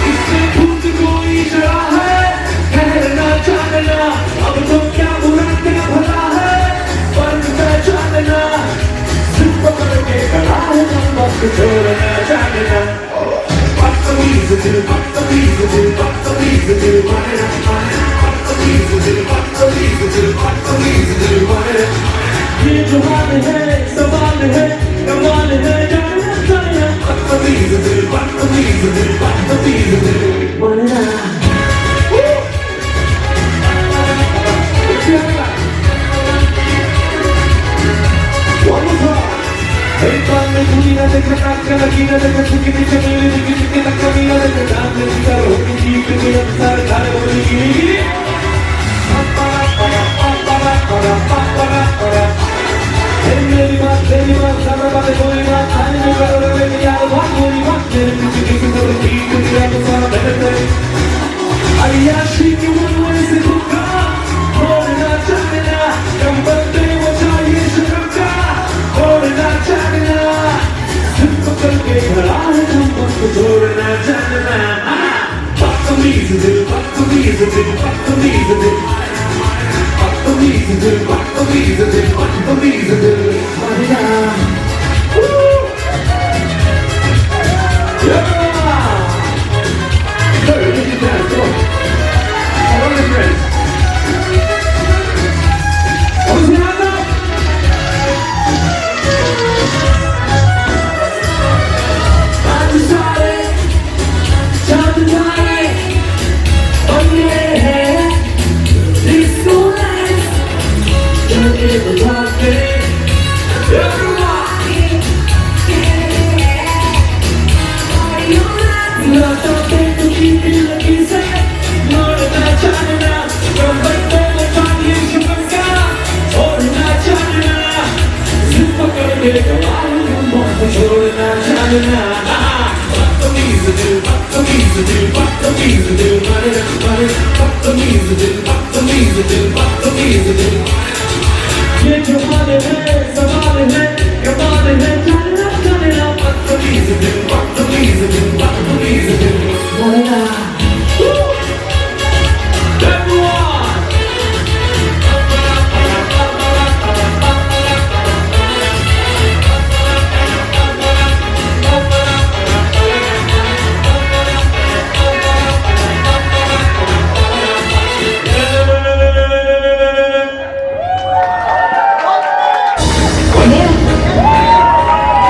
इसमें भूत कोई चढ़ा है, ठहरना जानना, अब तो क्या बुरा क्या भला है, फर्क पहचानना, सिर्फ पकड़ के खड़ा है, हम वक्त छोड़ना जानना। बदतमीज दिल, बदतमीज दिल, बदतमीज दिल, मायना, मायना, बदतमीज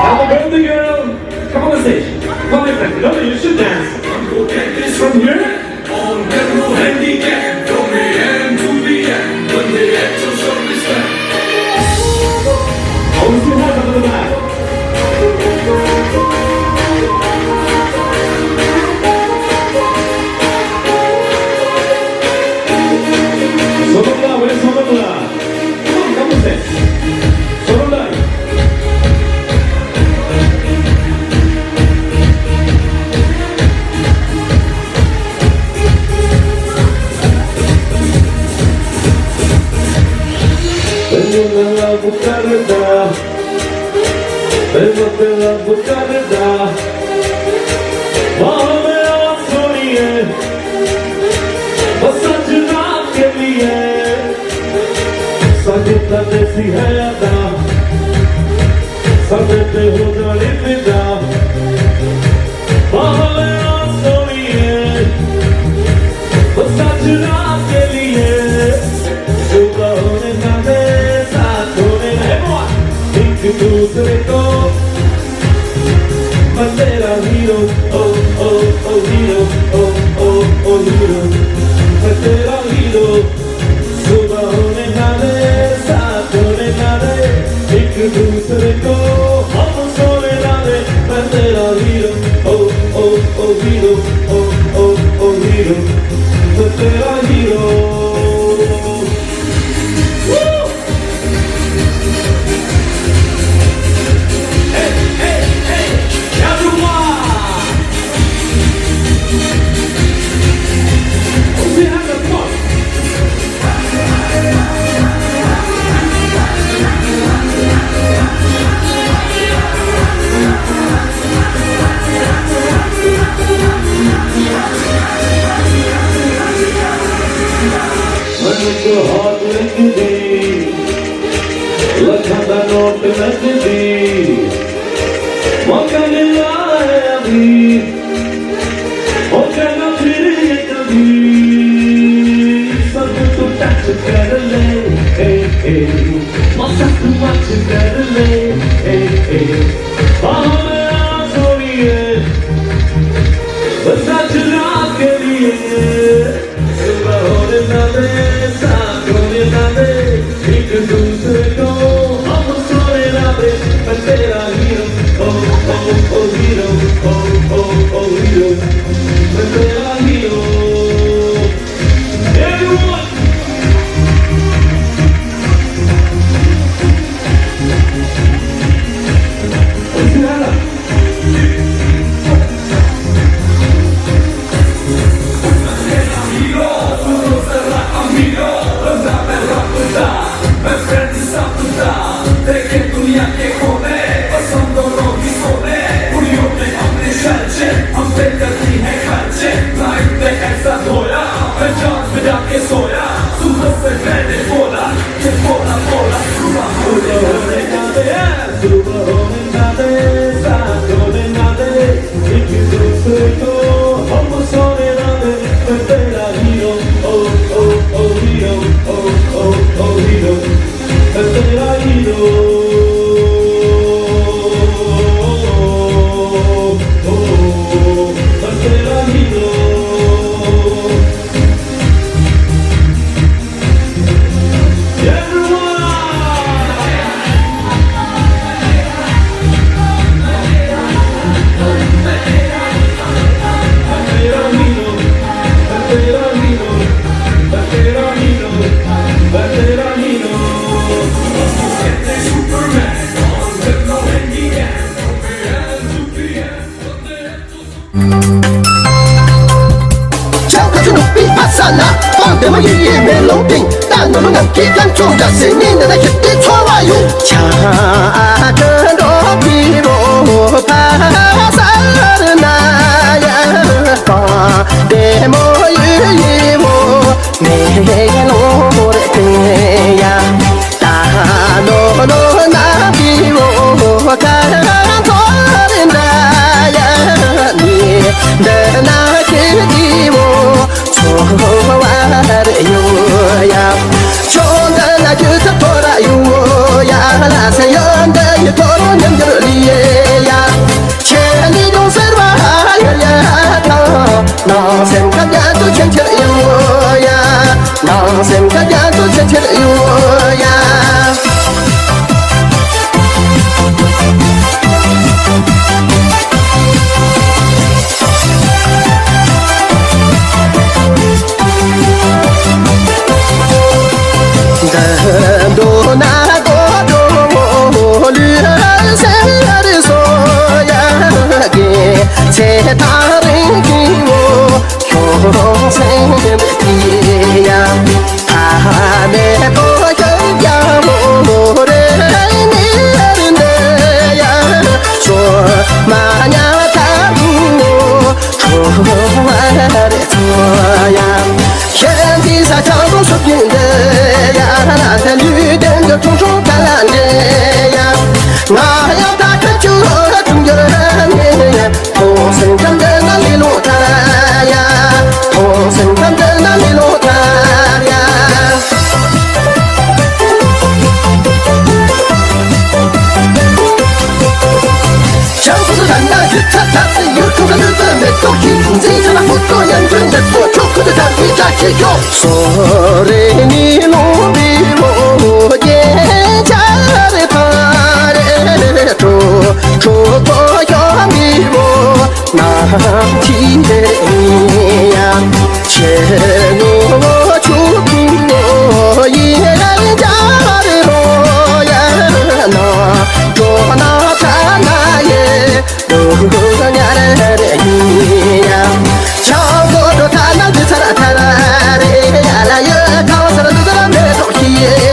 Now the birthday girl, come on the stage. Come on, my friend. No, no, you should dance. From here. On the handicap, from the end to the end, when the angels show respect. Always be happy to the back. Sonam la, where's Sonam la? Come on, come on, say. Sonam la. Everyone! ཆགས་ཁ་ཆུ་ནུབ་པའི་ཕ་ས་ལ། སྤང་བདེ་མོ་ཡི་ཡི་མེ་ལོང་པིང་། ད་ནོར་ལུ་ངང་གིས་ཀྱང་ཅུང་འདྲ་སེ་ནི་འདི་ན་ཞིག་ཏུ་འཚོ་བ་ཡོད། ཆ་ཀ་འགྲོ་པི་བོ་ཕ་ས་ན་ཡ། སྤང་བདེ་མོ་ཡི་ཡི་བོ་མེ་ལོང་རེ་ཏེ་ཡ། ད་ནོ་ནོ་ན་བི་བོ་ཀ་ཐོ་རེ་འདྲ་ཡ་ནི། འདི་ན་ཁྱེད་བི་བོ་ཚོ་བ་རེ་ཡོད་ཡ། ཆོ་འདི་ན་ཁྱེད་ཚ་ཐོ་ར་ཡོད་ཡ། ལ་སེ་ཡོད་འདི་ཡི་ཐོ་རོ་ཉམས་འགྱུར་ལི་ཡ། ཁྱེད་ནི་ཡོང་སེར་བ་ཡོད་ཡ་དང་། ནང་སེམས་ཁ་རྒྱ་མཚོ་ཆེན་ཆེར་གཡོ་ཡ། ནང་སེམས་ཁ་རྒྱ་མཚོ་ཆེན་ཆེར་གཡོ་ཡ། འདི་འདོད་ན་གོ་འགྲོ་ལུས་སེམས་རེ་སོ་ཡ་གི་ཚེ་ཐག་རིང་གི་འོ། ཁྱོད་སེམས་ཀྱི་ཡ། ཐ་མེད་པོ་ཁྱོད་ཀྱང་མོ་རེ་ནི་རེ་ནི་ཡ། ཁྱོད་མ་ཉ་ཐ་གུ་ཁྱོད་མ་རེ་ཚོ་ཡ། ཁྱེད་འདི་ས་ཆ་རུ་སུ་གིན་འདི་ཡ། ལ་ས་ལུས་ལྡན་འདི་ཁྲུང་ཁྲུང་ཐ་ལ་འདི་ཡ། ང་ཡང་ད་ཁྱོད་ཁྱོད་ཁྱོད་འགྱུར་ནི། ཕོ་སེང་ཁྲམ་འདི་ན་ལི་ལོ་ཐ་ཡ། ཕོ་སེང་ཁྲམ་འདི་ན་ལི་ལོ་ཐ་ཡ། ཤང་ཁུ་ཚུ་ད་ན་ཡུ་ཚ་ད་སི་ཡུ་ཁུ་ཁ་ལུ་ཚ་མེ་ཏོག་ཡིན་འཛིན་ཚ་ན་ཁོ་ཏོ་ཡང་འཛིན་མེ་ཏོག་ཆོ་ཁུ་ཚུ་ད་སི་ད་ཆེ་ཡོ། སོ་རེ་ནི་ལོ་བི་བོ་རྒྱལ་ཆ་རེ་ཐ་རེ་ཁྲོ་ཁྲོ་ཐོ་ཡོ་མི་བོ་ནམ་ཁྱི་རེ་ཡ། ཁྱེད་ངོ་ཆུ་ཁུ་ཡི་ར་རེ་རོ་ཡ་ན་འགྲོ་ན་ཚ་ན་ཡེ། ཉ་རེ་ཡིན་ཡ། ཆང་གོ་འགྲོ་ཐ་ན་འདི་ཚར་ཐ་ར་རེ་ཡ་ལ་ཡོད་ཁང་སར་འདི་ཚར་མེ་ཏོག་ཤི་ཡེ།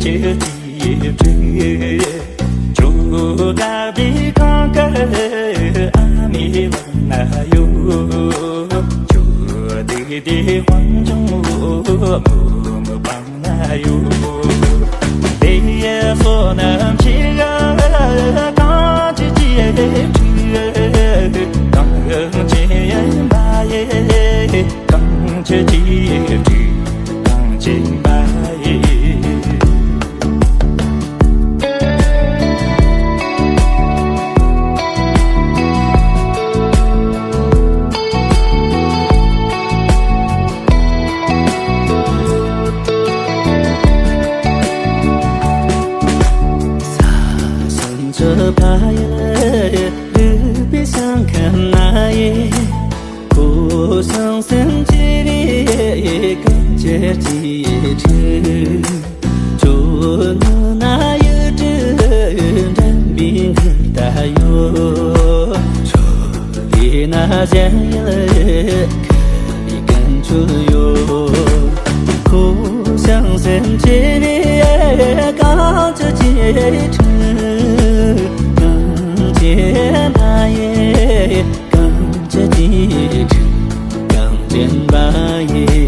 ཁྱེད་ཀྱི་དྲིན་ཁྱོད་དགའ་བདེ་ཁང་དཀར་ཨ་མའི་བར་ན་ཡོད། ཁྱོད་བདེ་བདེ་དཔལ་འབྱུང་མུ་མུ་བང་ན་ཡོད། དེ་ཡི་བསོད་ནམས་ཆེ་ག་གང་ཅི་ཅི་ཁྲི་གང་ཅི་ཡན་པ་ཡི། གང་ཅི་ཅི་ཁྲི་གང་ཅི་པ་ཡི། གང་ཅི་ཅི་ཁྲི་གང་ཅན་པ་ཡི།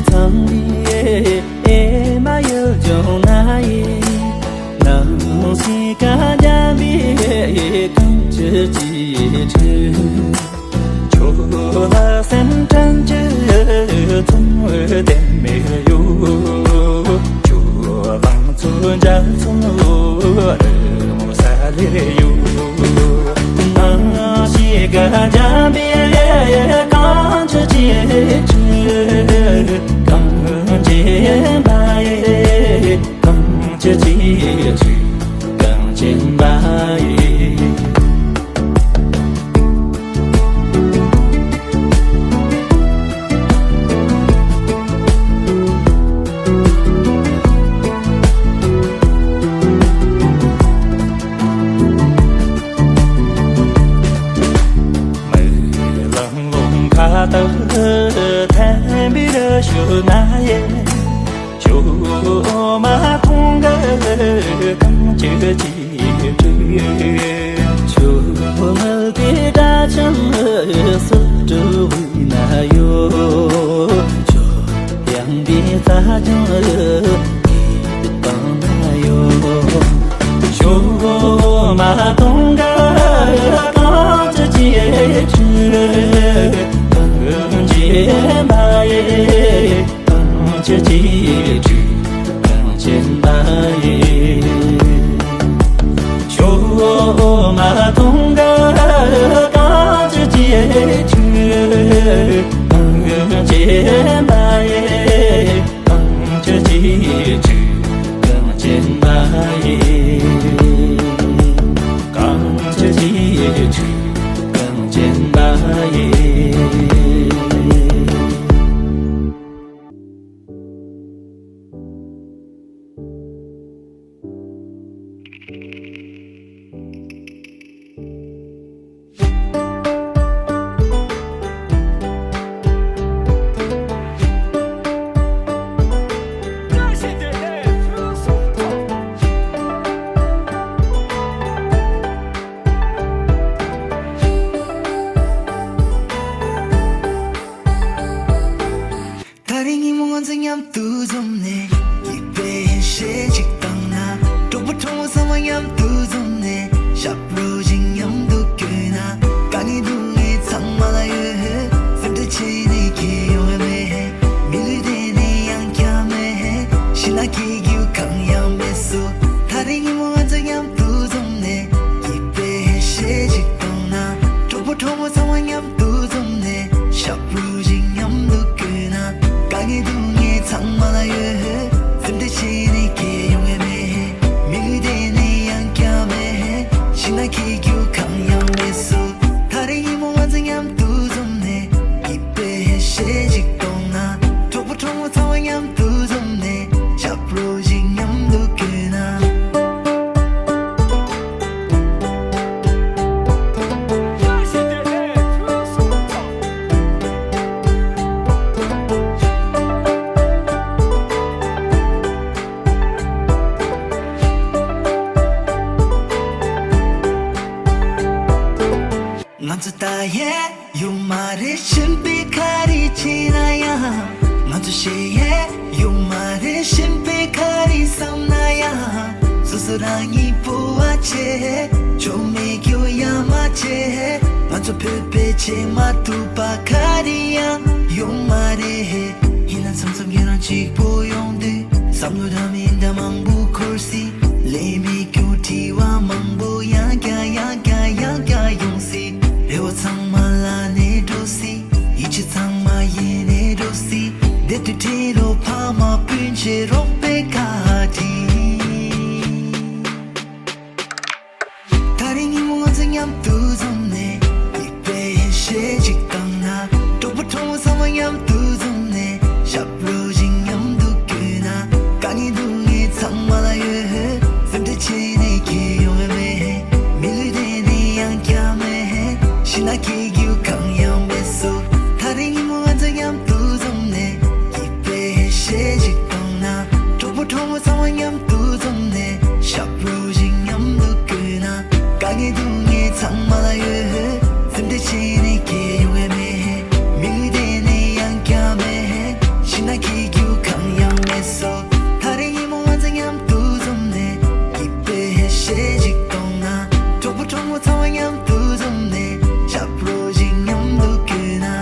ཚང་མའི་ཨེ་མ་ཡུལ་ལྗོངས་ན་ཡི། ནང་སྲིད་ཀ་རྒྱ་མི་གང་ཅི་ཅི་ཁྲི། ཁྱོད་ལ་སེམས་ཁྲལ་གྱི་ཚོང་དེ་མེད་ཡོད། ཁྱོད་ལང་ཚོ་འཇའ་ཚོན་རི་མོ་ས་ལེར་ཡོད། ནང་ཞིག་ག་འཇམ་པའི་གངས་ཀྱི་ཅི་ཁྱོད་གངས་ཅན་པ་ཡི། གངས་ཀྱི་ཅི་ཁྱོད་གངས་ཅན་པ་ཡི། མི་ལང་ལོང་ཁ་བཏགས་ཐན་པའི་རི་ཞོལ་ན་ཡེ། ཞོ་མ་ཐུང་གི་གངས་ཀྱི་ཅི། ཆུ་མིག་གི་སྒྲ་ཆེན་སུ་གྲུ་བའི་ན་ཡོ། ཆུ་ཡང་པའི་རྩྭ་ལྗང་གི་སྤང་ན་ཡོ། ཞོ་མ་ཐུང་གི་གངས་ཀྱི་ཅི། གངས་ཅན་པ་ཡི། གངས་ཀྱི་ཅི་ཁྱོད་གངས་ཅན་པ་ཡི། ཞོ་མ་ཐུང་གི་གངས་ཀྱི་ཅི་ཁྱོད་གངས་ཅན་པ་ཡི། གངས་ཀྱི་ཅི་ཁྱོད་གངས་ཅན་པ་ཡི། གངས་ཀྱི་ཅི་ཁྱོད་གངས་ཅན་པ་ཡི། ད་རིང་ཉིན་མོ་ང་ཚོ་མཉམ་དུ་འཛོམས་ནས། སྐྱིད་པའི་ཡེ་ཤེས་ཅིག་བཏང་ན། གྲོགས་པོ་གྲོགས་མོ་ཚང་མ་མཉམ་དུ་འཛོམས་ནས། ཞབས་བྲོ་ཅིག་མཉམ་དུ་བརྐྱངས་ན། དཀའ་ངལ་སྡུག་བསྔལ་ཚང་མ་ལ་ཡོད། སེམས་ཁྲལ་བྱེད་ནི་ཁྱེད་ཡོང་བ་མེད། མི་ལུས་དེ་ནི་ཡང་བསྐྱར་མེད། ཤི་ན་ཁྱེད་ཀྱི་གང་ཡང་མེད་སུ། ད་རིང་ཉིན་མོ་ང་ཚོ་མཉམ་དུ་འཛོམས་ནས། སྐྱིད་པའི་ཡེ་ཤེས་ཅིག་བཏང་ན། གྲོགས་པོ་གྲོགས་མོ་ཚང་མ་མཉམ་དུ་འཛོམས་ནས། ཞབས་བྲོ་ཅིག་མཉམ་དུ་བརྐྱངས་ན། དཀའ་ངལ་སྡུག་བསྔལ་ཚང་མ་ལ་ཡོད། སེམས་ཁྲལ་བྱེད་ནི་ཁྱེད་ཡོང་བ་མེད། མི་ལུས་དེ་ནི་ཡང་བསྐྱར་མེད། ཤི་ན་ཁྱེད་ ཞེས་ཡོད་མ་རེད། གཞན་པའི་ག་རེ་བསམ་ན་ཡང་། སོ་སོ་རང་ཉིད་སྤོབས་པ་ཆེ། ཆོ་མེད་རྒྱུ་ཡ་མ་ཆེ། ང་ཚོ་བོད་པའི་ཆེས་མ་ཐུབ་པ་ག་རེ་ཡང་ཡོད་མ་རེད། ཡིན་ན་མཚམས་མཚམས་ཁྱེད་རང་གཅིག་པོ་ཡོང་དུས། བསམ་བློ་འདྲ་མི་འདྲ་མང་པོ་འཁོར་སྲིད། ལས་མེད་རྒྱུ་དྲི་བ་མང་པོ་ཡང་བསྐྱར་ཡང་བསྐྱར་ཡང་བསྐྱར་ཡོང་སྲིད། རེ་བ་ཚང་མ་བརླག་ནས་འགྲོ་སྲིད། ཡིད་ཆེས་ཚང་མ་ཡལ་ནས་འགྲོ་སྲིད། དེ་དུས་ཁྲེལ་རོགས་ཕ་མ་སྤུན་མཆེད་རོགས་པའི་བཀའ་དྲིན། ད་རེས་ཉིན་མོ་ང་ཚོ་མཉམ་དུ་འཛོམས་ནས། སྐྱིད་པའི་ཡེ་ཤེས་ཅིག་བཏང་ན། གྲོགས་པོ་གྲོགས་མོ་ཚང་མ་མཉམ་དུ་འཛོམས་ནས། ཞབས་བྲོ་ཞིག་མཉམ་དུ་བརྐྱངས་ན། དཀའ་ངལ་སྡུག་བསྔལ་ཚང་མ་ལ་ཡོད། སེམས་ཁྲལ་བྱས་ནས་ཁྱད་ཡོང་བ་མེད། མི་ལུས་དེ་ནི་ཡང་བསྐྱར་མེད། ཤི་ན་སྐྱིད་རྒྱུ་གང་ཡང་མེད་སོ། ད་རེས་ཉིན་མོ་ང་ཚོ་མཉམ་དུ་འཛོམས་ནས། སྐྱིད་པའི་ཡེ་ཤེས་ཅིག་བཏང་ན། གྲོགས་པོ་གྲོགས་མོ་ཚང་མ་མཉམ་དུ་འཛོམས་ནས། ཞབས་བྲོ་ཞིག་མཉམ་དུ་བརྐྱངས་ན། དཀའ་ངལ་སྡུག་བསྔལ་ཚང་མ་ལ་ཡོད། སེམས་ཁྲལ་བྱས་ནས་ཁྱད་ཡོང་བ་མེད། མི་ལུས་དེ་ནི་ཡང་བསྐྱར་མེད། ཤི་ན་སྐྱིད་རྒྱུ་གང་ཡང་མེད་སོ། ད་རེས་ཉིན་མོ་ང་ཚོ་མཉམ་དུ་འཛོམས་ནས། སྐྱིད་པའི་ཡེ་ཤེས་ཅིག་བཏང་ན། གྲོགས་པོ་གྲོགས་མོ་ཚང་མ་མཉམ་དུ་འཛོམས་ནས། ཞབས་བྲོ་ཞིག་མཉམ་དུ་བརྐྱངས་ན།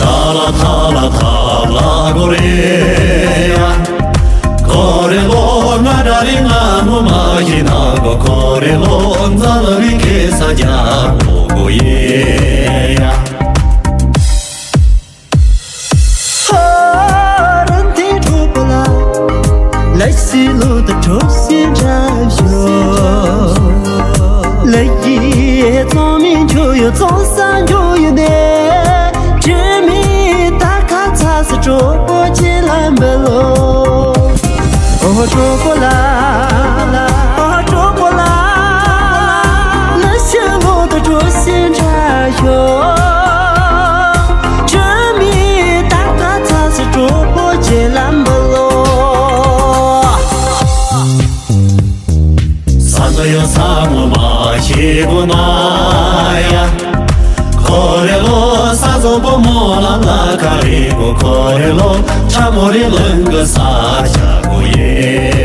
ལ་ལ་ཐ་ལ་ཐ་ལ་གོ་རེ་ཡ། གོ་རེ་ལོ་ང་དྲ་རེ་ང་མོ་མ་ཤི་ན་གོ་གོ་རེ་ལོ་ཛ་ལ་རི་ཁེ་ས་རྒྱ་གོ་གོ་ཡེ་ཡ། ཧ་རན་ཏི་གྲོགས་པོ་ལ། ལ་སི་ལོ་ད་གྲོགས་སི་འདྲ་ཞོ། ལ་ཡི་ཙོང་མི་འགྱོ་ཡོ་ཙོང་ས་འགྱོ་ཡོ་ནེ། དྲི་མི་ད་ཁ་ཚ་སི་གྲོགས་པོ་ཅི་ལ་འབེ་ལོ། ཨོ་གྲོགས་པོ་ལ། ཨོ་གྲོགས་པོ་ལ། ལ་སི་ལོ་ད་གྲོགས་སི་འདྲ་ཞོ། དྲི་མི་ད་ཁ་ཚ་སི་གྲོགས་པོ་ཅི་ལ་འབེ་ལོ། ས་ད་ཡོ་ས་ངོ་མ་ཤེས་གོ་ན་ཡ། གོ་རེ་ལོ་ས་ཟོ་བོ་མོ་ལ་ལ་ཁ་རེ་གོ་གོ་རེ་ལོ་ཆ་མོ་རེ་ལོན་གི་ས་ཆ་གོ་ཡེ།